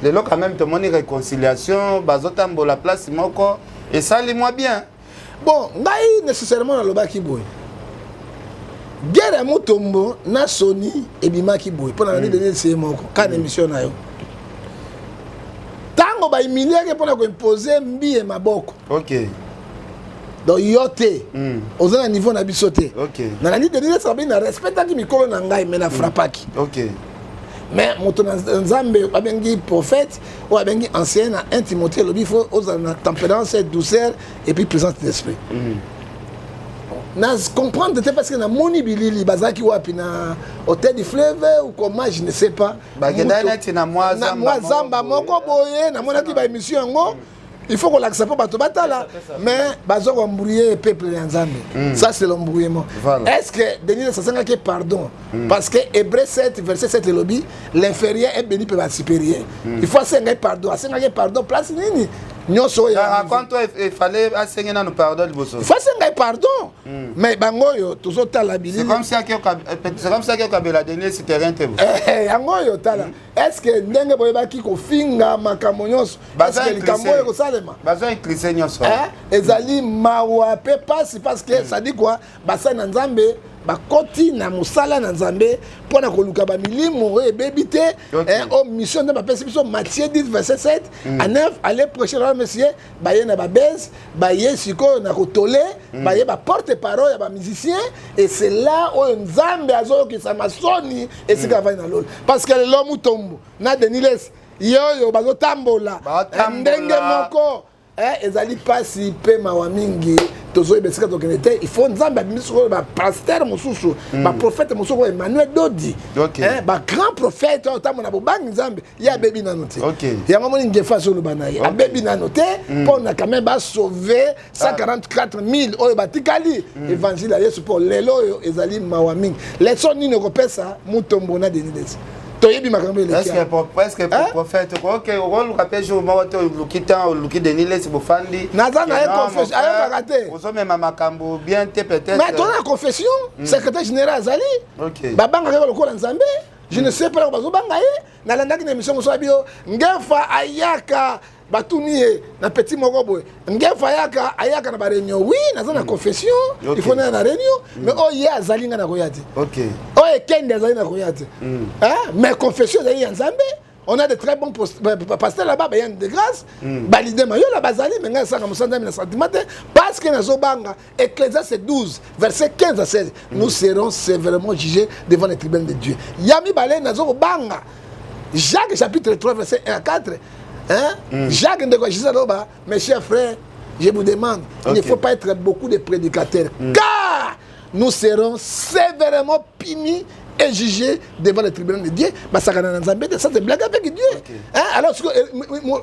Lelo quand même tomoni réconciliation, bazotambola place moko esali moi bien. Bon, ngai nécessairement nalobaki boye. Guerre ya Mutombo na Sony ebimaki boye mpo na nani Denis Lessi moko kaka na émission na yo. Tango ba humiliaki mpona koimpose mbiye maboko. Donc yo te oza na niveau na biso te. Nalandi Denis Lessi abi na respectaki mikolo na ngai mais na frappaki. Mais moto na Nzambe babengi prophète oyo abengi ancien na 1 Timothée elobi faut ozala na tempérance, douceur et puis présence d'esprit. Na comprendre te parce que na moni bilili bazalaki wapi na hôtel du fleuve ou comment, je ne sais pas. Bakendaki neti na mwa zamba mwa zamba moko boye, namonaki ba émission yango. Il faut kolakisa mpo bato batala, mais baza koembrouiller peuple ya Nzambe. Ça, c'est l'embrouillement. Est-ce que Denis asengaki pardon? Parce que Hébreu 7 verset 7 elobi l'inférieur est béni mpe basupérieur. Il faut asengaki pardon. Asengaki pardon place nini? Nyonso oyo Raconte, il fallait asenge nanu pardon liboso. Il faut asengaki pardon. Mais bango oyo tozotala bilili. C'est comme ça que okabela Denis terrain te. Yango oyo tala. Est-ce que ndenge boyebaki kofinga makambo nyonso, est-ce que likambo oyo ekosalema? Bazo incluse nyonso. Ezali mawa mpe pasi parce que ça dit quoi? Basali na Nzambe bakoti na mosala na Nzambe mpona koluka bamilimo oyo ebebi te. Oyo mission nde bapesi biso, Matthieu 10 verset 7 à 9, aller prêcher la Messie. Baye na babese, baye sikoyo na kotole, baye baporte parole ya bamusicien et c'est là oyo Nzambe azoyokisa masoni esika avandi na lola. Parce que lelo Mutombo na Denis Lessi ye oyo bazotambola ndenge moko, ezali mpasi mpe mawa mingi. Tozoyeba esika tokende te. Il faut Nzambe abimisi sikoyo bapasteur mosusu, baprophète mosusu oyo Emmanuel Dodi, bagrand prophète oyo otambola na bobangi Nzambe. Ye abebi nano te. Yango moni ngefa azoloba na ye abebi nano te mpona quand même basauve 144 000 oyo batikali évangile ya Yesu. Mpo lelo oyo ezali mawa mingi. Leçon nini okopesa Mutombo na Denis Lessi? Toyebi makambo eleki. Est-ce que prophète, ok, okoluka mpe jour moko te oluki temps, oluki Denis Lessi, bofandi? Naza na ye confession, ayokaka te. Ozomema makambo bien te peut-être. Mais toza na confession, secrétaire général azali. Babangaka ye lokola Nzambe. Je ne sais pas bazobanga ye. Nalandaki na émission mosusu abi yo ngefa ayaka, batuni ye na petit moko boye, ngefa ayaka, ayaka na baréunion. Oui, naza na confession, il faut naya na réunion, mais oyo ye azali nga na koya te. Oyo ekende azali na koya te. Mais confession ezali ya Nzambe. On a de très bons pasteurs là-bas, bayan de grâce, balide mayola bazali, mais ngai sanga mosala na sentiment te parce que nazobanga Ecclésiaste 12 verset 15 à 16, nous serons sévèrement jugés devant les tribunaux de Dieu. Ya mibale, nazobanga Jacques chapitre 3 verset 1 à 4, hein? Jacques ndeko Jésus aloba: mes chers frères, je vous demande, il ne faut pas être beaucoup de prédicateurs, car nous serons sévèrement punis. est jugé devant le tribunal de Dieu. Basakana na Nzambe te, ça c'est blague avec Dieu. Hein? Alors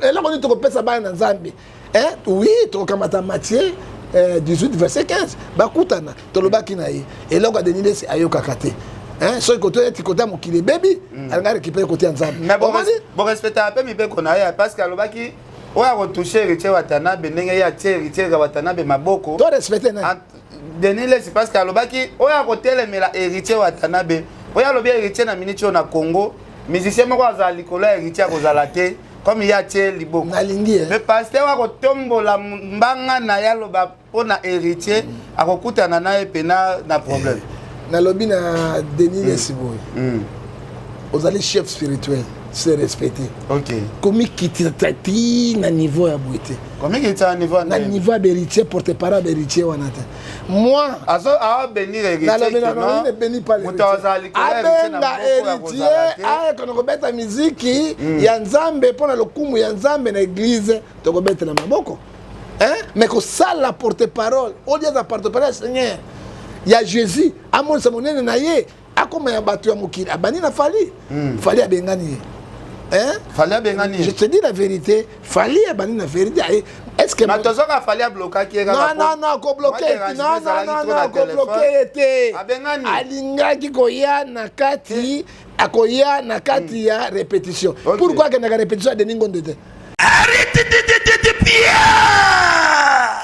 eloko nini tokopesa bana na Nzambe? Hein? Oui, tokokamata Matthieu 18 verset 15, bakutana, tolobaki na ye eloko ya Denis Lessie ayokaka te. Hein? Soki kote eti kote ya mokili ebebi, alinga récupérer kote ya Nzambe. Mais borespectaka mpe mibeko na ye, parce que alobaki oyo akotouche Héritier Watanabe ndenge ye atie Héritier Watanabe maboko. To respecte nani? Denis Lessie, parce que alobaki oyo akotelemela Héritier Watanabe, oyo alobi Héritier na miniti oyo na Congo, musicien moko azala likolo ya Héritier akozala te, comme ye atie liboko. Nalingi. Mais pasteur akotombola mbanga na ye, aloba mpo na Héritier, akokutana na ye pena na problème. Nalobi na Denis Lessie boye: ozali chef spirituel, se respecter. Komikitisa ti na niveau ya boye te. Komikitisa na niveau? Na niveau ya Héritier, porte parole ya Héritier wana te. Moi Aobénir. Héritier béni pas. Abenga Héritier ayekona kobeta miziki ya Nzambe mpo na lokumu ya Nzambe na église, tokobetela maboko. Mais kosala porte parole oyo aza porte parole ya Seigneur, ya Jésus, amonisa monene na ye, akoma ya bato ya mokili, abandi na Fally. Fally abengani ye. Hein? Fally abengani? Je te dis la vérité, Fally abandi na vérité. Est-ce que Mais tozoka Fally ablokaki ye. Non, non, non, kobloke, non, non, non, non, kobloke ye te. Abengani. Alingaki koya na kati, akoya na kati ya répétition. Pourquoi akendaka répétition ya Denis Ngonde te? Arrêtez,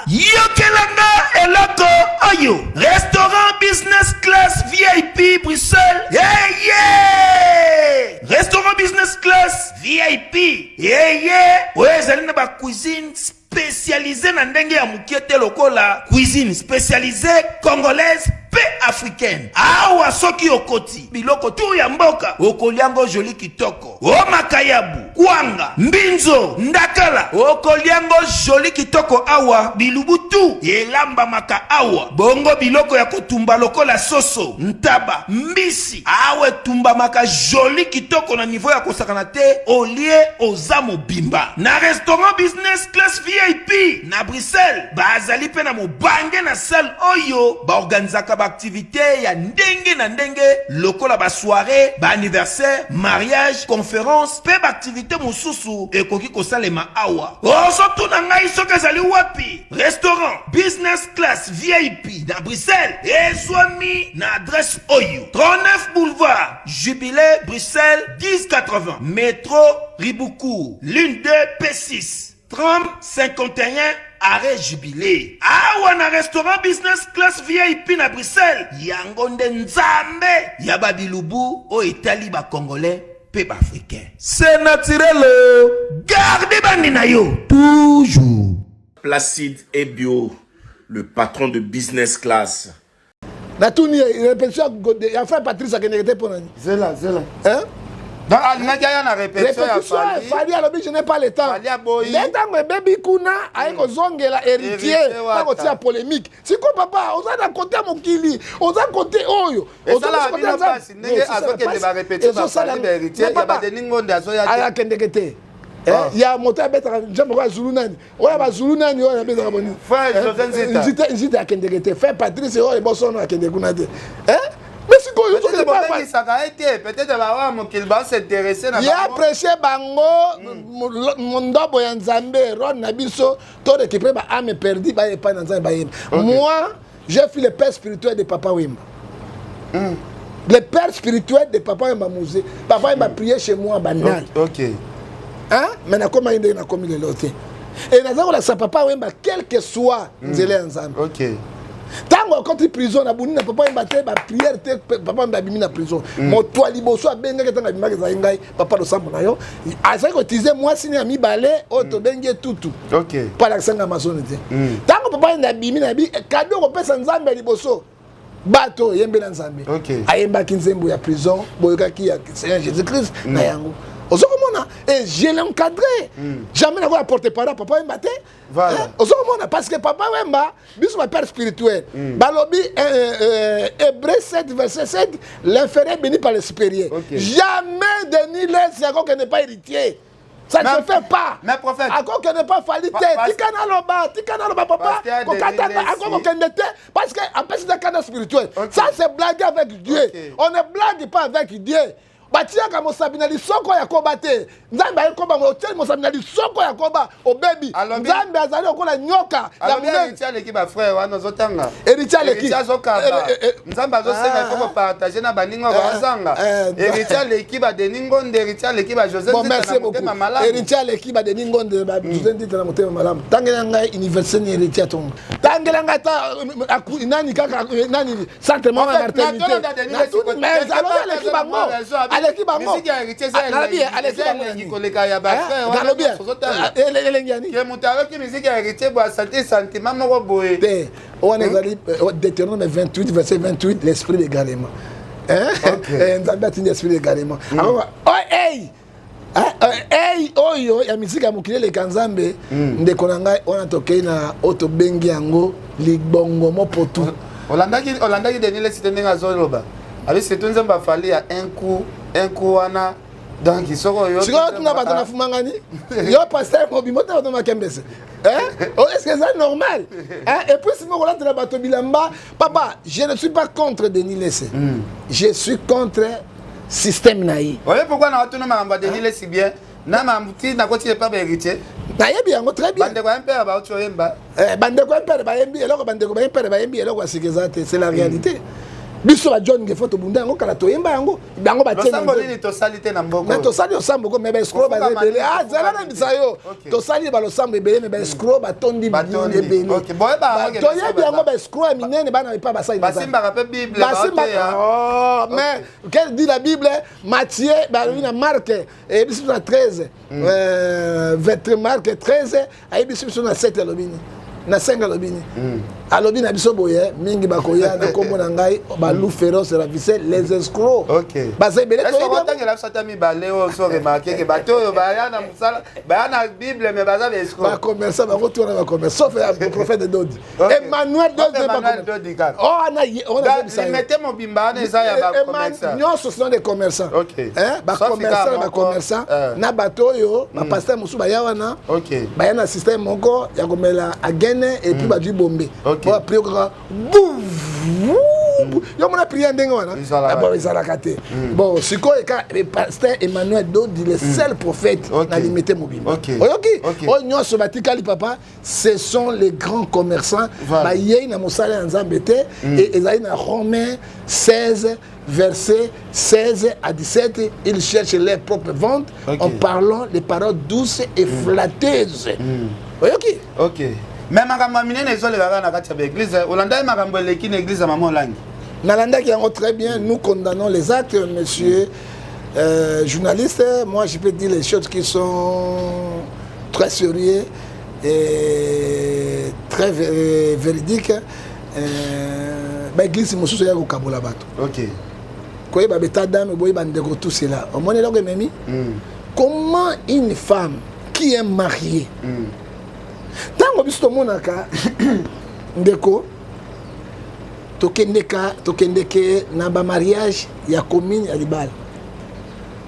yokelanga eloko oyo: restaurant business class VIP Bruxelles. Eye restaurant business class VIP eye oyo ezali na bacuisine spécialisé na ndenge ya mokie te, lokola cuisine spécialisée congolaise mpe africaine. Awa soki okoti, biloko tu ya mboka okoliango joli kitoko: o makayabu, kwanga, mbinzo, ndakala, okoliango joli kitoko. Awa bilubu tu elambamaka awa, bongo biloko ya kotumba lokola soso, ntaba, mbisi, awa etumbamaka joli kitoko na niveau ya kosakana te. Olie, oza mobimba. Na restaurant business class VIP na Bruxelles, bazali mpe na mobange na salle oyo baorganizaka baaktivité ya ndenge na ndenge, lokola basoirée, baanniversaire, mariage, conférence mpe baaktivité mosusu ekoki kosalema awa. Ozotuna ngai soki ezali wapi? Restaurant business class VIP na Bruxelles ezwami na adresse oyo: 39 boulevard Jubilé, Bruxelles 1080, métro Ribaucourt, ligne 2 P6, tram 51, arrêt Jubilé. Awa na restaurant business class VIP na Bruxelles, yango nde Nzambe ya babilubu oyo etali bacongolais mpe baafricain. C'est naturel, garde bandi na yo toujours. Placide Ebio, le patron de business class. Natuni ye: répétition ya frère Patrice akendeke te mpo nani? Zela, zela. Hein? Donc alingaki aya na répétition ya Répétition. Fally. Fally alobi: je n'ai pas le temps. Fally aboyi. Nde ntango ebebi kuna, aye kozongela Héritier. Héritier Wata. Kotia polémique. Sikoyo papa, oza na kote ya mokili, oza kote oyo. Esalaka bino mpasi ndenge azokende barépétition baFally, baHéritier, ya baDenis Ngonde azoya te. Akendeke te. Ya moto abetaka nzembo oyo azulu nani, oyo bazulu nani, oyo abetaka boni? Frère José Nzita. Nzita, Nzita akendeke te. Frère Patrice oyo ebosono akende kuna te. Mais sikoyo Peut-être bobengisaka ye te, peut-être bawa mokili baos'intéresse na ye aprêche bango mondobo ya Nzambe. Rôle na biso, to récupérer baâme perdu, baye epai na Nzambe, bayemba. Moi, j'ai fui le père spirituel de Papa Wemba, le père spirituel de Papa Wemba Musée. Papa Wemba priait chez moi, Bandal. Hein? Mais nakomaki ndenge nakomi lelo te. E naza kolakisa Papa Wemba quel que soit nzela ya Nzambe. Ntango akoti prison, nabuni na Papa Wemba te, baprière te. Papa Wemba abimi na prison, moto ya liboso abengaki ntango abimaki ezali ngai: papa, losambo na yo. Azali koutiliser mwasi ne ya mibale oyo tobengi ye Tutu mpo alakisa ngai Amazone te. Ntango Papa Wemba abimi na bi kado kopesa Nzambe ya liboso, bato oyembela Nzambe. Ayembaki nzembo ya prison, boyokaki ya Seigneur Jésus Christ na yango ozo komona. Et je l'ai encadré, jamais nakoya porte parole Papa Wemba te. Ozo komona, parce que Papa Wemba, biso bapère spirituel, balobi Hébreu 7 verset 7: l'inférieur béni par le supérieur. Jamais Denis Lessie akokende pas Héritier. Ça ne se fait pas. Mais prophète. Akokende pas Fally te. Tika naloba, tika naloba papa. Kokata akokende te parce que apesi na kanda spirituel. Ça c'est blaguer avec Dieu. On ne blague pas avec Dieu. Batiaka mosapi na lisoko ya koba te. Nzambe aye koba otie mosapi na lisoko ya koba obebi. Nzambe azali lokola nyoka ya monene. Héritier aleki ba frère wana ozotanga. Héritier aleki. Héritier azokaba. Nzambe azosenga il faut ko partager na baninga bazanga. Héritier aleki ba Denis Ngonde, héritier aleki ba José Nzita na motema malamu. Héritier aleki ba Denis Ngonde, ba José Nzita na motema malamu. Tangela ngai université ni héritier atonga. Tangela ngai ata nani kaka nani centre moko ya maternité. Mais aleki bango. Aleki bango. Nalobi aleki bango koleka ya ba frère wana. Nalobi elengi ya nini? Ke moto ayoki musique ya héritier boye asanti sentiment moko boye. Te wana ezali Deutéronome 28 verset 28, l'esprit d'également. Hein? Nzambe atindi esprit d'également. Hey! Hey, oyo ya misika ya mokili eleka Nzambe. Ndeko na ngai wana tokei na oyo tobengi yango libongo mopotu. Olandaki olandaki Denis Lessie te ndenge azoloba. Abi surtout Nzambe afali ya un coup wana. Donc soko oyo sikoyo tuna bato na fumangani yo pasteur mobimbo tuna bato makembese. Est-ce que c'est normal? Hein? Et puis si mokolatela bato bilamba, papa, je ne suis pas contre Denis Lessie. Je suis contre système na ye. Oye pourquoi na tuna makambo ya Denis Lessie bien? Na mamuti na koti epa ba héritier. Nayebi yango très bien. Bandeko ya mpere ba oyemba. Bandeko ya mpere bayembi eloko, bandeko ba mpere bayembi eloko ya sika eza te, c'est la réalité. Biso ba John Ngefo tobunda yango kala, toyemba yango, bango batie na losambo nini tosali te na mboko. Mais tosali losambo ko, mais ba escroc baza ebele. Ah, zala na bisa yo. Tosali ba losambo ebele, mais ba escroc batondi ebele. Toyebi yango, ba escroc ya minene bana epa basali. Basimbaka pe Bible. Basimbaka. Oh, mais qu'est-ce dit la Bible? Matthieu, balobi na Marc, eyebisi biso na 13, 23, Marc 13, ayebisi biso na 7, alobi nini? Na 5 alobi nini? Alobi na biso boye, mingi bakoya na kombo na ngai, ba loup féroce ravisseur, les escrocs. Baza ebele. Otangela biso ata mibale oyo so remarquer ke bato oyo baya na mosala, baya na Bible, mais baza ba escroc. Bacommerçant bango tuna bacommerçant, sauf ya prophète Dodi. Emmanuel Dodi. Emmanuel Dodi kaka. Oh, ana ona limete mobimba wana eza ya bacommerçant. Nyonso ce sont des commerçants. Bacommerçant, bacommerçant na bato oyo bapasteur mosusu baya wana, baya na système moko ya komela agene et puis bazwi bombe po aprie kaka yo mona prière ndenge wana bon ezalaka te. Bon, sikoyo eka pasteur Emmanuel Dodi, le seul prophète na limete mobimba. Oyoki oyo nyonso batikali, papa, ce sont les grands commerçants. Bayei na mosala ya Nzambe te. Et ezali na Romains 16 versets 16 à 17, ils cherchent leur propre vente en parlant les paroles douces et flatteuses. Oyoki? Ok, mais makambo ya minene ezoleka na kati ya baeglise. Olandaki makambo eleki na église ya mama Olangi? Nalandaki yango très bien. Nous condamnons les actes, monsieur journaliste. Moi, je peux dire les choses qui sont très sérieux et très véridiques. Baeglise mosusu eya kokabola bato. Koyeba beta dame boyeba ndeko, tout cela omoni eloko ememi. Comment une femme qui est mariée, ntango biso tomonaka ndeko tokendeka tokendeke na bamariage ya commune ya libala,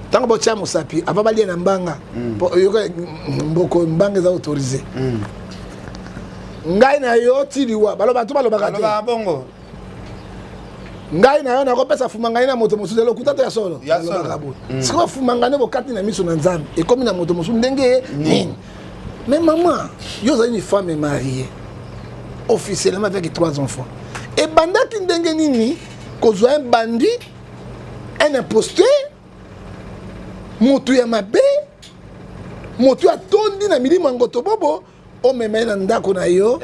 ntango botia mosapi avant balia na mbanga, po oyoka mboko mbanga eza autorisé, ngai na yo ti liwa, baloba to balobaka te? Bongo. Ngai na yo nakopesa fumangani na moto mosusu, elokuta to ya solo? Balobaka boye. Sikoyo fumangani bokati na miso na Nzambe ekomi na moto mosusu ndenge nini? Mais maman, yo ozali une femme mariée officiellement avec trois enfants, ebandaki ndenge nini kozwa un bandit, un imposteur, moto ya mabe, moto atondi na milimo ya ngoto bobo, omema ye na ndako na yo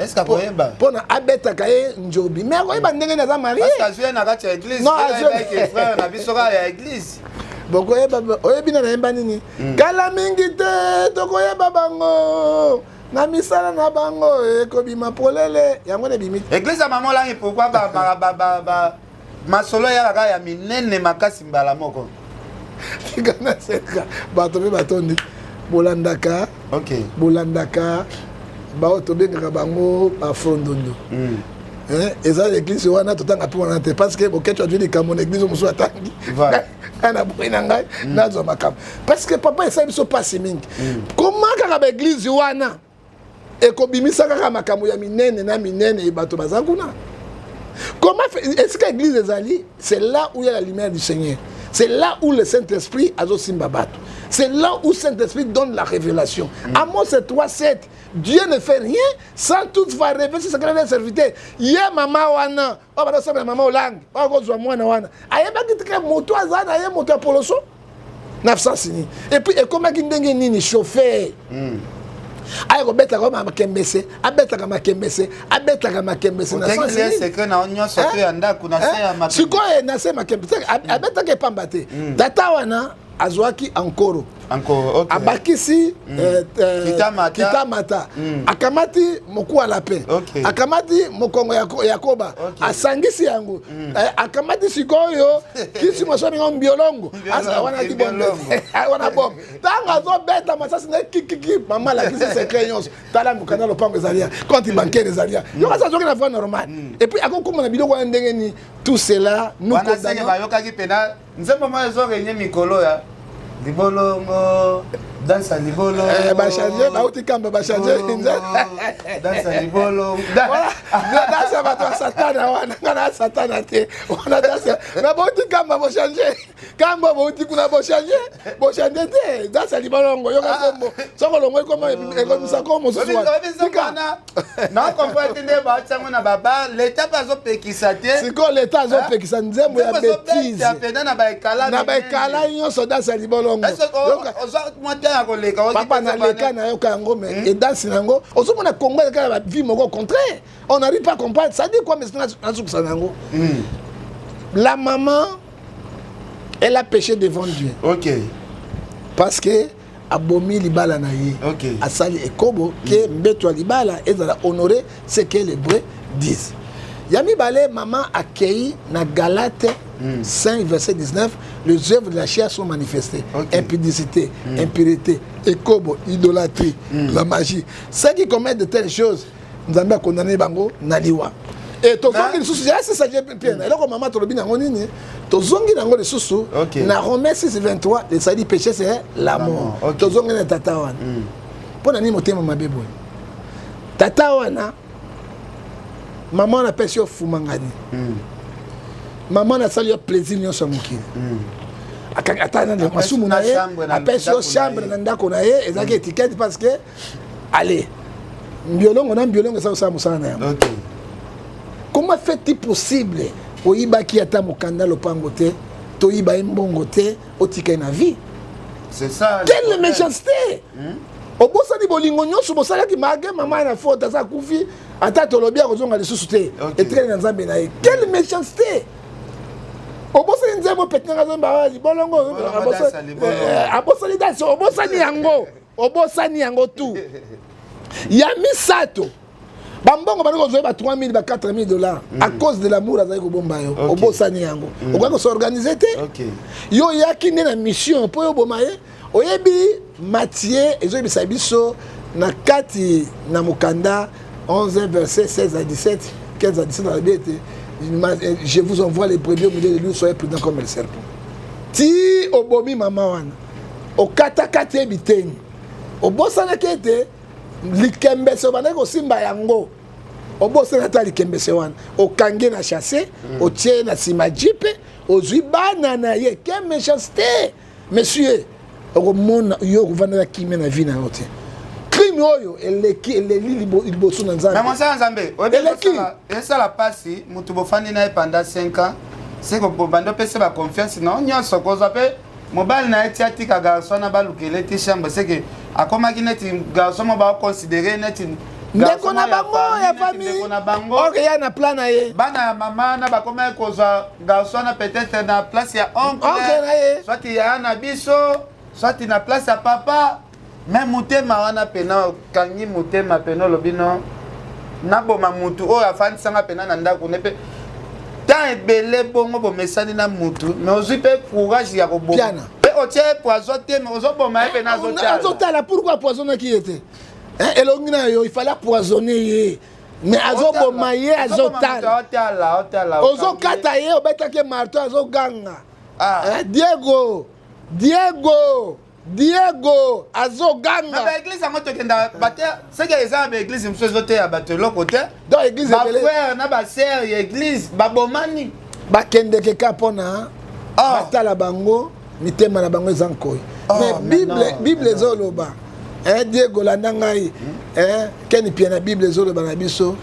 mpo na abetaka ye njobi? Mais akoyeba ndenge nini aza marié? Na kati ya église na biso kaka ya église. Bokoyeba. Oyebi na nayemba nini kala mingi te? Tokoyeba bango na misala na bango, ekobima polele. Yango na ebimi. Église ya mama Olangi, pourquoi masolo eyaka kaka ya minene makasi mbala moko? Tika naseka bato mpe batondi bolandaka. Bolandaka bao tobengaka bango bafrondondo. Eza église wana totanga mpe wana te, parce que Bokeco azwi likambo na église mosusu atangi. Ngai naboyi na ngai nazwa makambo parce que papa esali biso mpasi mingi. Koma kaka baeglize wana ekobimisa kaka makambo ya minene na minene, bato baza kuna. Comment esika église ezali, c'est là où il y a la lumière du Seigneur, c'est là où le Saint-Esprit azosimba bato, c'est là où Saint-Esprit donne la révélation. Amos 3 7, Dieu ne fait rien sans toutefois révéler ce secret des serviteurs. Ye mama wana oyo bazosambela, mama Olangi oyo akozwa mwana wana, ayebaki tika moto aza na ye moto ya poloso na absence nini. Et puis ekomaki ndenge nini chauffeur aya kobetaka makembese, abetaka makembese, abetaka makembese na sens nini? Secret na nyonso to ya ndako na se ya makembe. Sikoyo na se makembe abetaka epamba te. Tata wana azwaki ankoro. Encore, ok. Abakisi kitamata. Kitamata. Akamati mokuwa lapin. Akamati mokongo ya yakoba. Asangisi yango. Akamati sikoyo kisi moso abenga mbiolongo. Wana ki bombe, wana bombe. Ntango azobeta masasi na kikiki, mama alakisi secret nyonso. Tala, mokanda lopango ezali ya compte bancaire, ezali ya yo. Kasi azoki na voie normale et puis akokóma na biloko wana ndenge nini? Tout cela nous wana senge condamnons. Bayokaki mpena nzembo moko ezorenye mikolo ya libolongo, dansa libolongo. Bachange, bauti kamba, bachange. Dansa libolongo. Danse ya bato ya satana wana, nga na satana te. Wana danse na bauti kamba, bochange kamba, bauti kuna, bochange, bochange te. Danse ya libolongo, yoka kombo, soko olongo ekoma ekomisa kombo mosusu wana. Oyebi nzembo wana, nakomprendre te nde baatiango na babar, leta mpe azopekisa te. Sikoyo leta azopekisa nzembo ya bétise. Mpena na baekala. Na baekala nyonso, danse ya libolongo. Ozwa mwa te ya koleka. Papa, naleka, nayoka yango, mais edanse na yango ozomona Congo ezaka na bavie moko au contraire, on n'arrive pas à comprendre. Ça dit quoi? Mais nazokisa na yango, la maman, elle a péché devant Dieu. Parce que abomi libala na ye. Asali ekobo ke mbeto ya libala ezala honoré, ce que les Hébreux disent. Ya mibale, mama akei na Galate 5 verset 19: les œuvres de la chair sont manifestées, impudicité, impureté, ekobo, idolâtrie, la magie. Ceux qui commettent de telles choses, Nzambe akondamne bango na liwa. E tozongi lisusu ya sisa mpe na eloko mama tolobi nango nini? Tozongi nango lisusu na Romain 6 23, le salut du péché, c'est la mort. Tozongi na tata wana. Mpo na nini motema mabe boye? Tata wana, mama wana apesi yo fumangani, mama wana asali yo plaisir nyonso ya mokili, ata na masumu na ye, apesi yo chambre na ndako na ye, ezalaki étiquette parce que allez, mbiolongo na mbiolongo eza kosala mosala na yango. Comment fait-il possible oyibaki ata mokanda lopango te, toyiba ye mbongo te, otika ye na vie? C'est ça. Quelle méchanceté! Obosani bolingo nyonso bosalaki mage. Mama na faute, aza akufi, ata tolobi akozonga lisusu te, etikali na Nzambe na ye. Quelle méchanceté! Obosani nzembo peti nanga azomba libolongo, abosani danse, obosani yango, obosani yango tout. Ya misato, bambongo bandi kozwa ba 3000, ba 4000 dollars, à cause de l'amour azali kobomba yo, obosani yango. Okoki kosorganize te. Yo oyaki nde na mission mpo yo oboma ye. Oyebi, Matthieu ezoyebisa biso na kati na mokanda 11 verset 16 à 17, 15 à 17, alobi ete: je vous envoie les brebis au milieu de lui, soyez prudents comme le serpent. Ti obomi mama wana, okatakati ye biteni, obosanaki ete likembese obandaki kosimba yango, obosani ata likembese wana, okangi na chasse, otie ye na nsima jeep, ozwi bana na ye. Quelle méchanceté, monsieur! Okomona yo okovandaka kimia na vie na yo te. Crime oyo eleki, eleli liboso na Nzambe. Mosala Nzambe. Eleki. Esala mpasi. Motu bofandi na ye pendant 5 ans, se bobandi opesa baconfiance na yo nyonso, kozwa mpe mobali na ye ti atika garçon na balukele ti chambre, seke akomaki neti garçon mo baoconsidere neti ndeko na bango ya famille. Na bango. Ok, ya na plan na ye. Bana ya mama na bakomaki kozwa garçon na peut-être na place ya oncle. Oncle na ye. Soit yaya na biso, soit na place ya papa. Mais motema wana pena okangi motema pena, olobi no, naboma mutu oyo afandisanga pena na ndako ne mpe temps ebele bongo. Bomesani na mutu, mais ozwi mpe courage ya koboma mpe otie poison te, mais ozoboma ye pena. Azotala. Azotala. Pourquoi apoisonnaki ye te? Elongi na yo, il fallait empoisonner ye, mais azoboma ye, azotala. Ozokata ye, obetaki ye marteau, azoganga. Ah. Eh, Diego Diego Diego azoganga. Na ba église yango tokenda bate seke eza na ba église mosusu ezoteya bato eloko te. Donc église ebele. Ba frère na ba sœur ya église babomani. Bakendeke ka mpona ah. batala bango mitema na bango eza nkoi. Oh, Mais Bible Bible ezoloba eh, Diego landa ngai hmm? eh, Ken Pia na Bible ezoloba na biso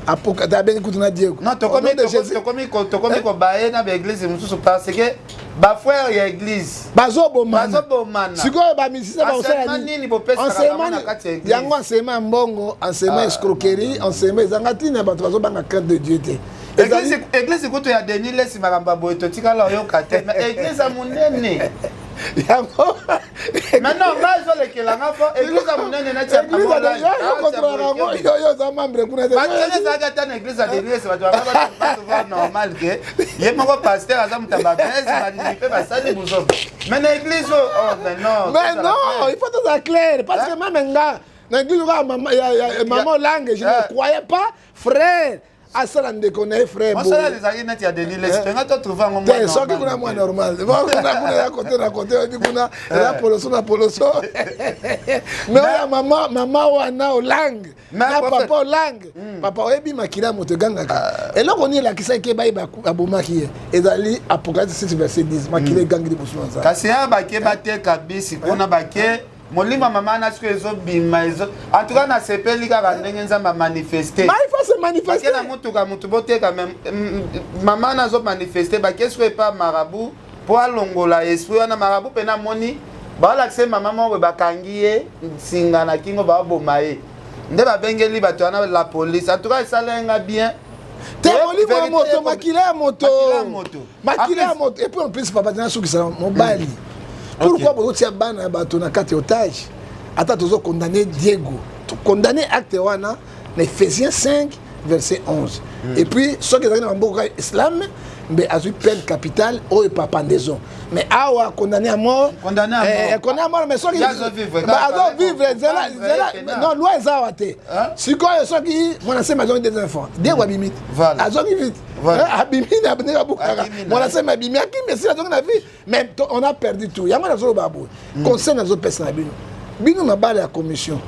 abengi kutu na Diego. Non tokomi tokomi tokomi kobaye na ba église mosusu parce que ba frère ya église bazobomana bazobomana sikoyo ba musicien bakosala nini bopesaka bango na kati ya église yango enseignement ya mbongo enseignement ah, escroquerie enseignement ezanga ntina bato bazobanga crainte de Dieu te église kutu ya Denis Lesi makambo ya boye totikala oyoka te mais église ya monene yango maintenant nga ezolekela nga fo église ya monene neti yo oza membre kuna te ezalaki ata na église ya Denis Lesi bato banga normal ke ye moko pasteur aza moto ya babese bandimi mpe basali buzoba mais na église oyo oh, mais non mais non il faut tozala clair parce que meme nga na église oka mama olange je ne croyais pas frère asala ndeko na ye frère mosala ezalaki neti ya denis lesi tonga to trouve yango te soki kuna mwa normal kuna kuna ya kote na kote oyebi kuna eza poloso na poloso mais oyo ya mama mama wana olange na papa olange hmm. papa oyebi makila ya moto egangaka ah. eloko nini elakisaki ye baye babomaki ye ezali apocalypse 6 verset 10 makila hmm. egangi liboso na nzambe kasi ya bake bateka bisi kuna bake molimo ya mama na sikoyo ezobima ezo en tout cas nasepeli kaka ndenge nzambe amanifeste manifeste na motuka motu boteka mama na azomanifeste bake sikoyo epa marabu mpo alongola esprit wana marabu mpena amoni baolakisa ye mama moko boye bakangi ye nsinga na kingo baoboma ye nde babengeli bato wana la police en tout cas esala nga bien te molimo ya moto makila ya moto makila ya moto et puis en plus papa tina sukisa mobali mm. pourquoi bozotia bana ya bato na kati ya otage ata tozo condamne diego tokondamne acte wana na ephésiens 5 verset 11 mm. et puis soki ezalaki na bamboka islam mbe azwi peine capitale oyo par pendaison mais awa condamné à mort condamné à mort, eh, condamné à mort mais soki azovivre nzela nzela non loi eza awa te sikoyo soki mwana semi azongi des enfants diego abimi te azongi vite abimi na ndenge abukaka mwana semi abimi akimi esili azongi na vie mais on a perdu tout yango nazoloba boye hmm. conseil nazopesa na bino bino mabala ya commission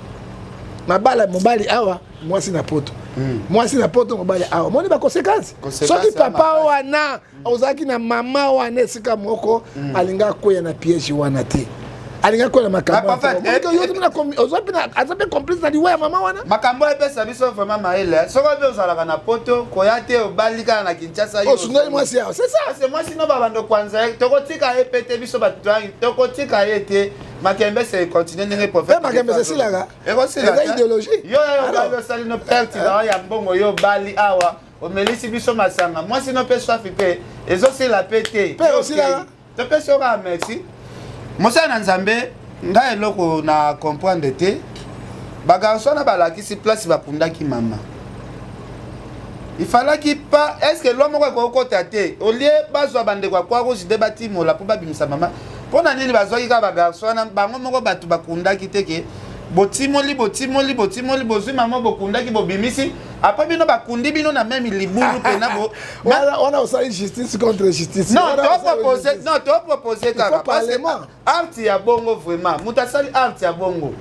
mabala mobali awa mwasi na poto hmm. mwasi na poto mobali awa moni baconséquence soki papa wana ozalaki na mama wana esika moko mm. alinga akweya na piège wana te alinga akweya na makambo aza mpe complice na liwa ya mama wana makambo epesa biso vraiment mayele soki obe ozalaka na poto koya te obali kaka na kinshasa osundoli mwasi awa c'est ça mwasi no babando kwanza ye tokotika ye pe te biso bato tokotika ye te makembese ekontinue ndenge prophète makembese esilaka eza idéologie yo yo osali no perte na yo ya mbongo yo obali awa omelisi biso masanga mwasi no mpe swafi mpe ezosila mpe te topesi yo kaka merci mosala na nzambe ngai eloko na comprendre te bagarçon na balakisi place bakundaki mama ifalaki pa estce loi moko ekokota te olie bazwa bandeko ya croix rouge nde batimola mpo babimisa mama mpo na nini bazwaki kaka bagarçon wana bango moko bato bakundaki te ke botimoli botimoli botimoli bozwi mama bokundaki bobimisi après bino bakundi bino na meme libulu pena bo wana osali justice contre justice non to propose non to propose kaka parce que art ya bongo vraiment moto asali art ya bongo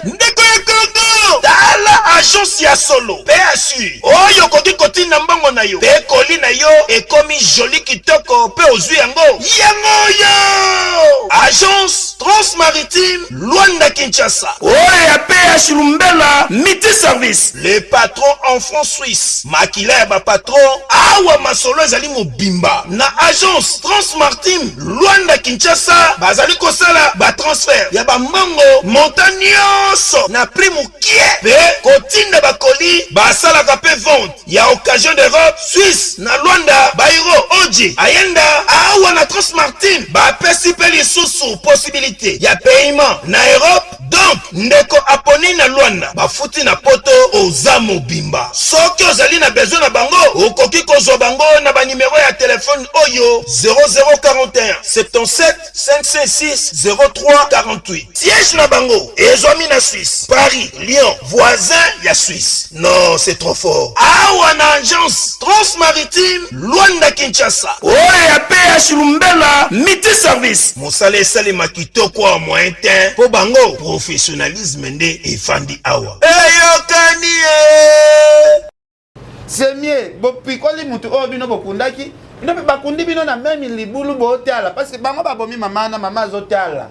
ndeko ya kongo tala agence ya solo psu oyo okoki kotinda mbongo na yo mpe koli na yo ekomi joli kitoko mpe ozwi yango yango oyo agence transmaritime Luanda Kinshasa. Oyo ya PH Lumbela Multi Service, le patron en franc suisse. Makila ya ba patron awa masolo ezali mobimba na agence Transmartim Luanda Kinshasa bazali kosala ba transfert ya ba mbongo montant nyonso na prix mokie pe kotinda ba colis basalaka pe vente ya occasion d'Europe, Suisse na Luanda, Bairro, Oji, Ayenda, awa na Transmartin bapesi pe lisusu possibilité ya paiement na Europe donc. Ndeko aponi na Luanda, bafuti na poto, oza mobimba. Soki ozali na besoin na bango, okoki kozwa bango na ba numero ya telefone oyo 0041 77 556 03 48. Siège na bango ezwami na Suisse, Paris, Lyon, voisin ya Suisse. Non, c'est trop fort. Awa na agence Transmaritime Luanda Kinshasa. Oyo ya PH Lumbela multi service. Mosala esalema kitoko awa moyen te mpo bango professionnalisme nde efandi awa. Eyokani ye. C'est mieux bopikoli mutu oyo bino bokundaki bino mpe bakundi bino na meme libulu botala parce que bango babomi mama na mama azotala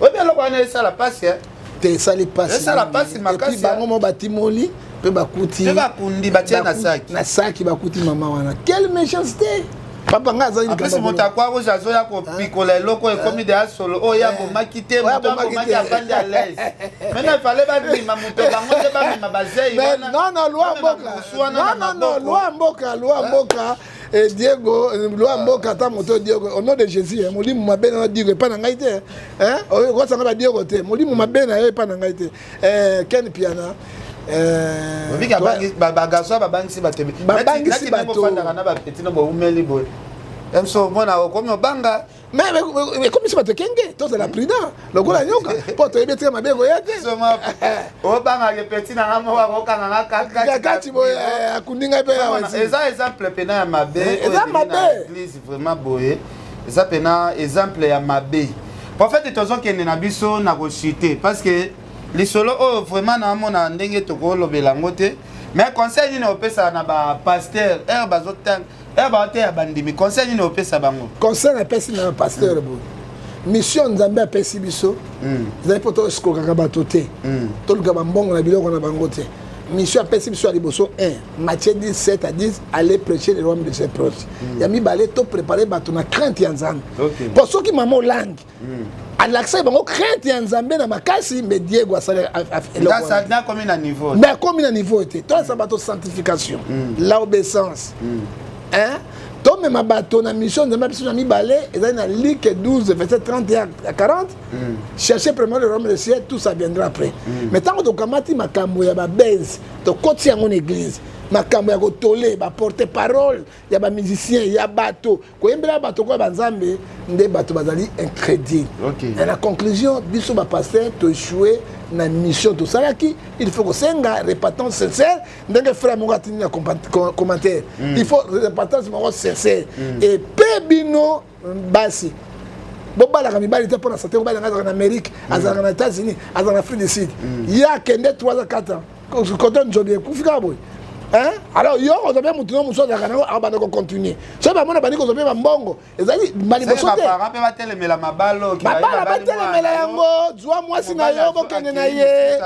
oyebi eloko wana esala pasi eh? Te esali pasi. Esala pasi makasi. Et puis bango mo batimoli mpe bakuti. Mpe bakundi batie na saki. Na saki bakuti mama wana. Quelle méchanceté! Papa nga azali likambo. Moto ya Croix Rouge azoya kopikola eloko ekomi deya solo oyo ye abomaki te, moto abomaki avandi à l'aise. Maintenant il fallait babima moto bango nde bamema bazei wana. Non non loi mboka. Non non non loi mboka, loi mboka. Et Diego, loi mboka ata moto Diego au nom de Jésus, molimo mabe na Diego epa na ngai te. Hein? Oyo kosanga ba Diego te, molimo mabe na yo epa na ngai te. Eh Ken Piana. Bagarçon babangisi bato, babangisi bato ofandaka na bapeti no boumeli boye mso omona okomi obanga mais ekomisi bato ekenge, tozala prudent lokola nyoka mpo toyebi etika mabe ekoya te. Obangaka peti na nga moko akokanga nga kati boye akundi ngai mpe awa. Eza exemple pena ya mabe. Eza mabe église vraiment boye, eza pena exemple ya mabe. Prophète, tozokende na biso na kochute parce que lisolo oyo vraiment naamona ndenge tokolobela yango te. Mais conseil nini opesaka na bapasteur heure bazotanga, heure baoteya bandimi? Conseil nini opesa bango? Conseil napesi na bapasteur boye: mission Nzambe apesi biso ezali mpo toescroquaka bato te, toluka bambongo na biloko na bango te. Mission apesi biso ya liboso, 1 Matthieu 10 7 à 10, aller prêcher le royaume de ses proches. Ya mibale, topréparer bato na crainte ya Nzambe, mpo soki mama olangi alakisaki bango crainte ya Nzambe na makasi, mais Diego asali akomi na niveau. Mais akomi na niveau te. Toalakisa bato sanctification, l'obéissance, hein? Tomema bato na mission Nzambe biso na mibale ezali na Luc 12 verset 31 à 40: cherchez premièrement le royaume des cieux, tout ça viendra après. Mais ntango tokamati makambo ya babase, tokoti yango na église, makambo ya kotole baporte parole ya bamusicien ya bato koyembela bato koya banzambe nde bato bazali incrédule. Na conclusion, biso bapasteur toéchoué na mission tosalaki. Il faut kosenga repentance sincère, ndenge frère moko atindi na commentaire. Il faut repentance moko sincère. Et mpe bino basi, bobalaka mibali te mpona sate. Mobali yanga azalaka na Amérique, azalaka na États-Unis, azalaka na Afrique du Sud, ye akende 3 ans, 4 ans, koto nzobi ekufi kaka boye. Alors yo kozwa mpe motu no mosusu azalaka nango, akobanda kocontinue. Soki bamona bandi kozwa mpe bambongo, ezali baliboso te. Mpe batelemela mabala. Mabala batelemela yango. Zwa mwasi na yo, bokende na ye.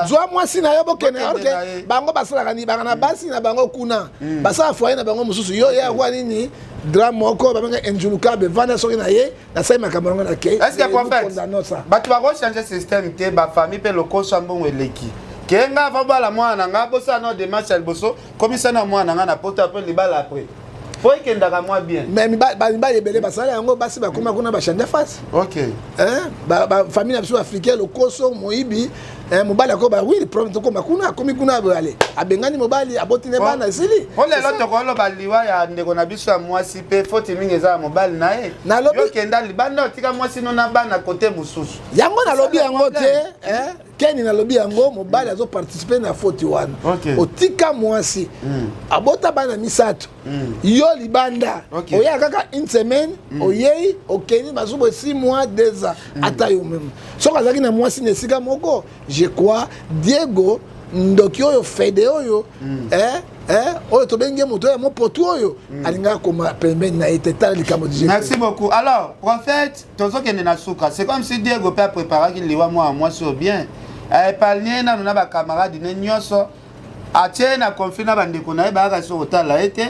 Zwa mwasi na yo, bokende. Orke bango basalaka nini? Baka na basi na bango kuna, basala foyer na bango mosusu. Yo ye akwa nini? Drap moko babenga enjulukabe, vanda soki na ye nasali makambo yango na ke. Est-ce que prophète, bato bakochange système te? Bafamille mpe lokoso ya mbongo eleki ke nga ava bala mwana na nga, bosala na démarche ya liboso, komisa na mwana na nga na poto, après libala, après po ekendaka mwa bien. Mais mibali ebele basala yango, basi bakoma kuna bachande face. Bafamille na biso africain, lokoso, moyibi. Mobali akoba wi problème, tokoma kuna, akomi kuna ale abengani mobali, aboti ne bana, esili. Po lelo tokoloba liwa ya ndeko na biso ya mwasi mpe foti mingi eza ya mobali na ye. Yokenda libanda, otika mwasi no na bana kote mosusu. Yango nalobi yango te, Keni, nalobi yango, mobali azoparticipe na foti wana. Otika mwasi, abota bana misato, yo libanda, oya kaka une semaine, oyei, okei masubo 6 mois, 2 ans. Ata yo meme soki azalaki na mwasi na esika moko, je crois Diego ndoki oyo, fede oyo, oyo tobengi ye moto oyo ya mopotu oyo, alingaka koma pembeni na ye te. Tala likambo. Merci beaucoup. Alors prophète, tozokende na suka. C'est comme si Diego mpe apréparaki liwa mwana mwasi oyo bien, aépargne nano na bacamarade ne nyonso, atie na conflit na bandeko na ye, bayaka so kotala ye te.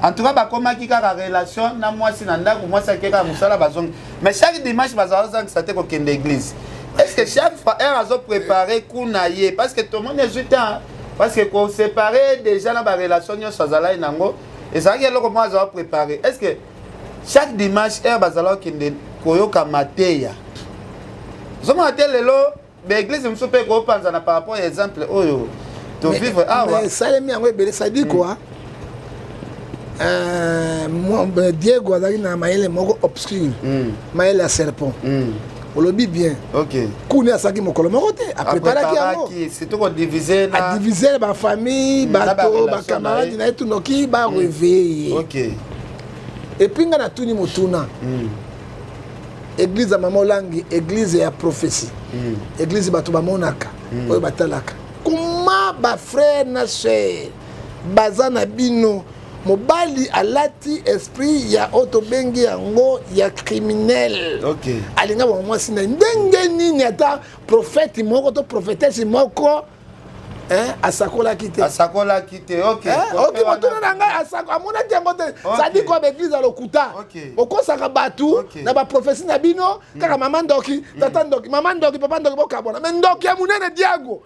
En tout cas bakomaki kaka relation na mwasi na ndako, mwasi ake kaka mosala, bazongi. Mais chaque dimanche bazala ozangisa te kokende église. Est ce que chaque fois heure azoprépare kuna ye, parce que tomoni ezwi temps, parce que kosépare déjà na barelation nyonso azalaki nango, ezalaki eloko moko azala préparé. Est ce que chaque dimanche heure bazala kokende koyoka mateya, ozomona te lelo? Baeglise mosusu mpe ekopanzana par rapport ya exemple oyo tovivre awa. Esalemi yango ebele, ça dit quoi? Diego azalaki na mayele moko obscur, mayele ya serpent. Olobi bien. Kuna asalaki mokolo moko te, apreparaki yango. Surtout kodivise na adivise bafamille, na bato, barelation na bacamarade ye. Na ye tunoki baréveille ye. Et puis nga natuni motuna: église ya Mama Olangi, église ya prophétie, église bato bamonaka, oyo batalaka, comment bafrère na sœur baza na bino, mobali alati esprit ya oyo tobengi yango ya criminel, alinga bango mwasi na ye, ndenge nini ata prophète moko to prophétesse moko, hein, asakolaki te? Asakolaki te, ok. Ok, motuna na ngai, amonaki yango te. Ça dit quoi? Baeglise ya lokuta, okosaka bato na baprophétie na bino kaka mama ndoki, tata ndoki, mama ndoki, papa ndoki, bokabona. Mais ndoki ya monene Diago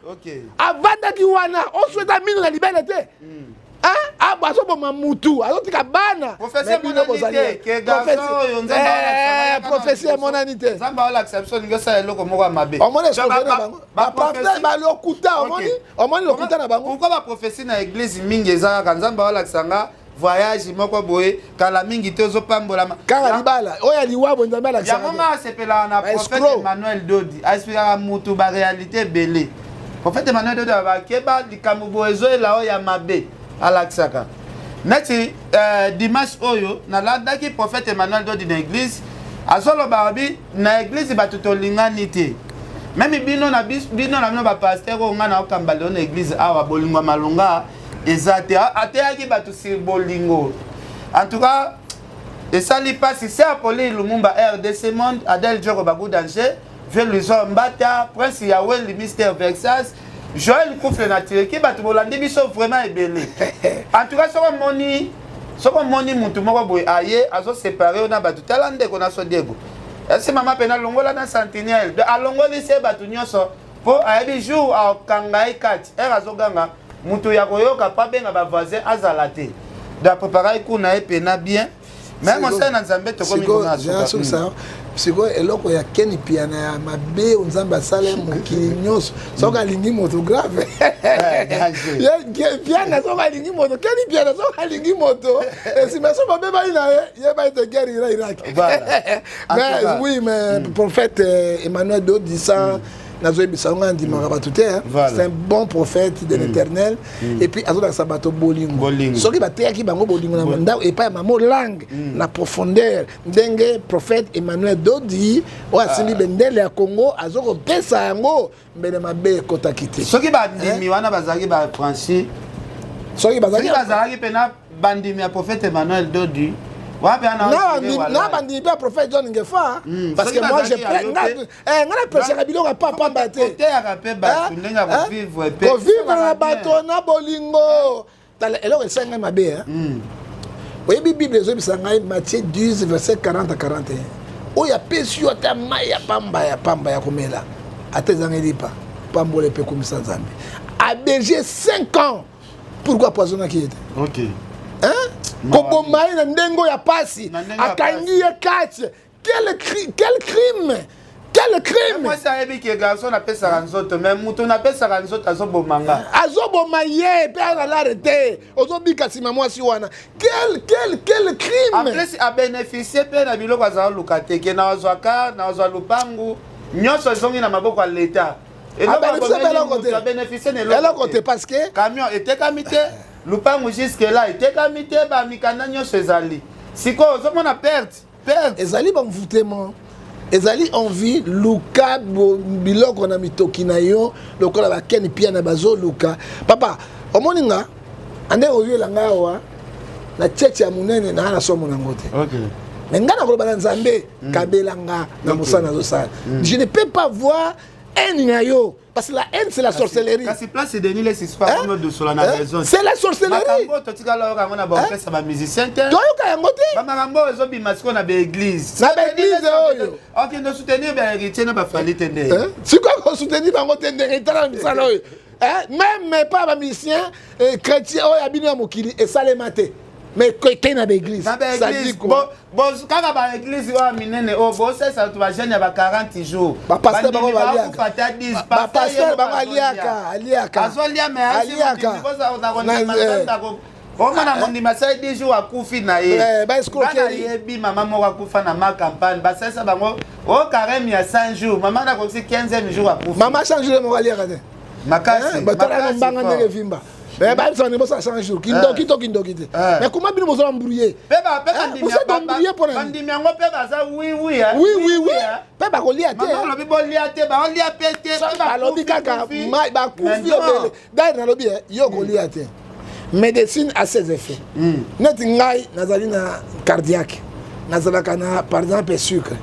avandaki wana, osweta mino na libele te. Azoboma mutu, azotika bana. Prophétie Mais bino emonani bozali te ke garçon oyo Nzambe aolakisa kaka prophétie na emonani te. Nzambe aolakisa biso, olingi osala eloko moko ya mabe. Omoni Donc, escroquerie na bango, bapasteur balokuta. Omoni lokuta na bango. Pourquoi baprophétie na église mingi eza kaka Nzambe aolakisa nga voyage moko boye, kala mingi te, ozopambolama? Kaka libala oyo ya liwabo Nzambe alakisaka Yango te. nga asepelaka na Ba prophète escroc. Emmanuel Dodi, aexplikaka mutu baréalité ebele. Prophète Emmanuel Dodi abakeba likambo boye ezoyela oyo ya mabe, alakisaka neti dimanche oyo nalandaki prophète Emmanuel Dodi na église, azoloba abi na église bato tolingani te, même bino na bino na bino bapasteur oyo ngai naokamba lelo na église awa, bolingo ya malonga eza te. Ateyaki bato sur bolingo. En tout cas esali mpasi. Se Apoli Lumumba, RDC Monde, Adel Joko, Bagu Danger, Vieux Luison Mbata, Prince Yaweli, Mister Vexas, Joël Kufle na Turquie, bato bolandi biso vraiment ebele. En tout cas soki omoni mutu moko boye aye azosepare yo na bato, tala ndeko na so Diego esi mama mpe nalongola na sentinelle. Donc, alongoli se bato nyonso mpo ayebi jour akanga ye kati ere azoganga, mutu ya koyoka mpo abenga bavoisin azala te. Donc aprépara ye kuna ye pena bien. Mais mosali na Nzambe, tokomi kuna na suka. Sikoyo eloko ya Ken Piana ya mabe oyo Nzambe asala ye mokili nyonso, soki alingi moto grave Piana, soki alingi moto, Ken Piana soki alingi moto, esima so babebani na ye, yeba ete guerre ira Irak. Mais oui, mais prophète Emmanuel Dodisa, nazoyebisa yango, andimaka bato te. C'est un bon prophète de l'Éternel. Et puis azolakisa bato bolingo. Soki bateyaki bango bolingo na ndako epai ya mama Olange na profondeur, ndenge prophète Emmanuel Dodi oyo asimbi bendele ya Congo azokopesa yango, mbele mabe ekotaki te. Soki bandimi wana bazalaki bafranchi, soki bazalaki mpena bandimi ya prophète Emmanuel Dodi, na bandimi mpe ya prophète John Ngefa, parce que moi je nga na prêchaka biloko ya pamba te. Oteyaka mpe bato ndenge ya kovivre. Kovivre na bato na bolingo. Tala eloko esali ngai mabe. Oyebi Bible ezoyebisa ngai, Matthieu 10 verset 40 à 41, oyo apesi yo ata mai ya pamba ya pamba ya komela, ata ezanga lipa, pambola epe ekomisa Nzambe. Aberger 5 ans, pourquoi apoisonnaki ye te? Koboma ye na ndenge oyo ya pasi, akangi ye kati. Quel crime, quel crime! Mwasi ayebi ke garçon napesaka nzoto, mais moto napesaka nzoto azoboma nga. Azoboma ye mpe azalare te, ozobika nsima mwasi wana. Quel crime! En plus abénéficie mpe na biloko azala luka te, ke nazwa car, nazwa lupangu, nyonso ezongi na maboko ya leta. Abénéficie na eloko te, parce que camion etekami te, lupangu jusque là etekami te, bamikanda nyonso ezali. Sikoyo ozomona perte, perte. Ezali bamvutema, ezali envie. Luka biloko na mitoki na yo lokola bakeni pia na bazoluka. Papa, omoni nga ande oyoela nga awa na tieti ya monene na nga na somo nango te. Mais nga nakoloba na Nzambe, kabela nga na mosala nazosala. Je ne peux pas voir haine na yo, parce que la haine, c'est la sorcellerie. Kasi place Denis Lesispa odosola na raison. C'est la sorcellerie. Makambo totikala oyoka yango na baorchestre bamusicien te. Toyoka yango te. Bamakambo oyo ezobima sikoyo na baeglise. Na baeglise oyo. Okende soutenir bahéritier na bafali te nde. Sikoyo kosoutenir bango te, ndenge etala na misala oyo, même pas bamusicien chrétien oyo ya bino ya mokili esalema te. Mais ekei na baeglise. Na baeglise kaka baeglise oyo minene oyo bosalisa bato bajeune ya ba 40 jours. Bapasteur bango baliaka, bapasteur bango aliaka, aliaka, azolia mais aliaka omona mondimi asali 10 jours akufi na ye. Nayebi mama moko akufa na ma campagne, basalisa bango o carême ya 100 jours, mama nakokisi 15e jour akufi. Mama 100 jours moko aliaka te. Makasi batala mbanga ndenge vimba. Mais bayebisaka ndenge bosala 100 jours, kindoki to kindoki te. Mais comment bino bozala embrouillé? Embrouillé mpona bandimi yango mpe baza oui oui. Oui oui oui, mpe bakolia te. Alobi bolia te, baolia mpe te. Balobi kaka bakufi ebele. Dai nalobi yo kolia te. Médecine a ses effets. Neti ngai nazali na cardiaque, nazalaka na par exemple sucre.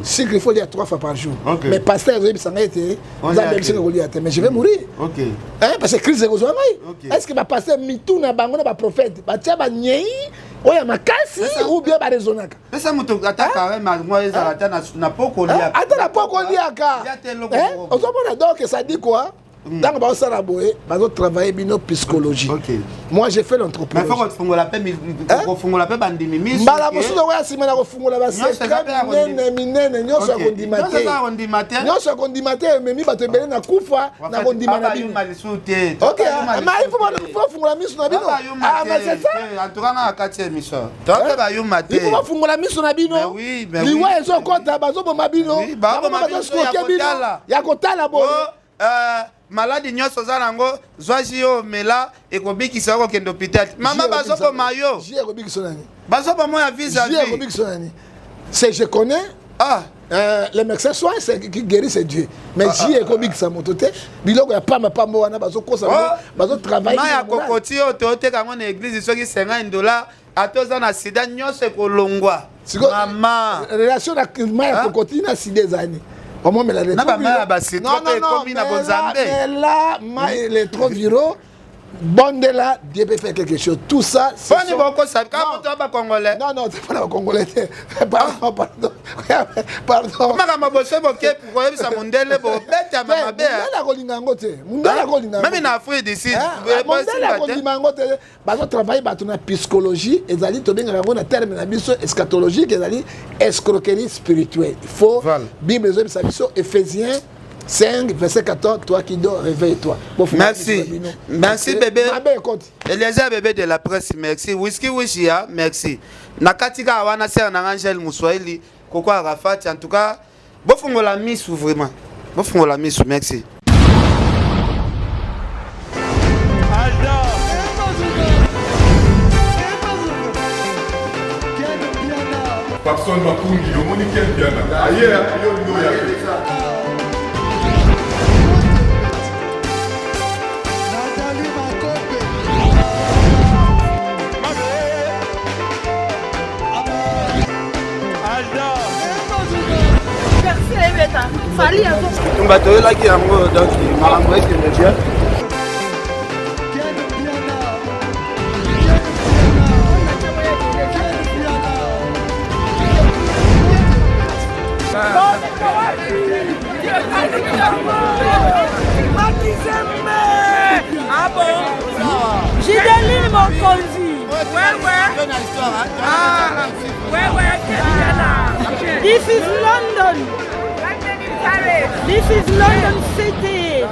Sucre, il faut lire trois fois par jour. Mais pasteur azoyebisa ngai ete Nzambe ayebisi ngai kolia te, mais je vais mourir. Hein, parce que crise ekozwa ngai. Est ce que bapasteur mitu na bango na baprophète batia banyei oyo ya makasi ou bien baraisonnaka? Pesa moto ata carême yango ezala ata na poko oliaka. Ata na poko oliaka. Ozomona, donc ça dit quoi? Ntango baosala boye, bazotravaille bino psychologie. Moi, j'ai fait l'anthropologie. Kofungola mpe bandimi miso. Mbala mosusu okoya nsima na kofungola basecret minene minene. Nyonso ya kondima te, nyonso ya kondima te ememi bato ebele na kufa na kondima na bino. Ok, mais il faut bafungola miso na bino. Ah, mais c'est ça. En tout cas, na kati ya émission toke bayuma te. Il faut bafungola miso na bino. Liwa ezokɔta, bazoboma bino, bazoescroquer bino ya kotala boye. Maladi nyonso oza nango, zwa jus oyo, omela, ekobikisa yo. Kokende hôpital, mama, bazoboma yo. Bazoboma ya vis-à-vis. C'est je connais. Ah. Les médecins soignent, c'est qui guérit, c'est Dieu. Mais jus ekobikisa moto te. Biloko ya pamba pamba wana bazokosa, bazotravaille. Ma ya kokoti oyo tooteka yango na église soki 50 $, ata oza na sida nyonso ekolongwa. Mama, relation na mai ya kokoti na sida ezali omomela na bamai ya bacitron mpe ekomi na bonzambe. Mela mai rétroviraux, bondela, Dieu peut faire quelque chose. Tout ça. Fani bokosa kaka moto ya bacongolais. Non non, c'est pas la bacongolais te. Pardon, pardon, pardon. Makambo boso boke koyebisa mondele, bobetama mabe. Mondele akolinga yango te, mondele akolinga. Même na Afrique du Sud. Mondele akondima yango te. Bazotravaille bato na psychologie. Ezali tobengaka yango na terme na biso eschatologique, ezali escroquerie spirituelle. Il faut Bible ezoyebisa biso, Éphésiens 5 verset 14: toi qui dors, réveille-toi. Merci, merci bébé Eliezer, bébé de la presse, merci. Whisky wishia, merci. Na kati kaka wana, sere na Angel Muswahili, Koko Arafat, en tout cas bofungola misu, vraiment bofungola misu. Merci. Papson Makungi, omoni Ken Piana aye yo olingi oya te. Nathalie Makope. Tumba toyelaki yango, donc makambo ekende bien. Ken Piana. Ken Piana. Ken Piana. Makizembe. Ah bon. Gideline Mokonzi. Ouais. Ah, ouais. This is London. This is London City.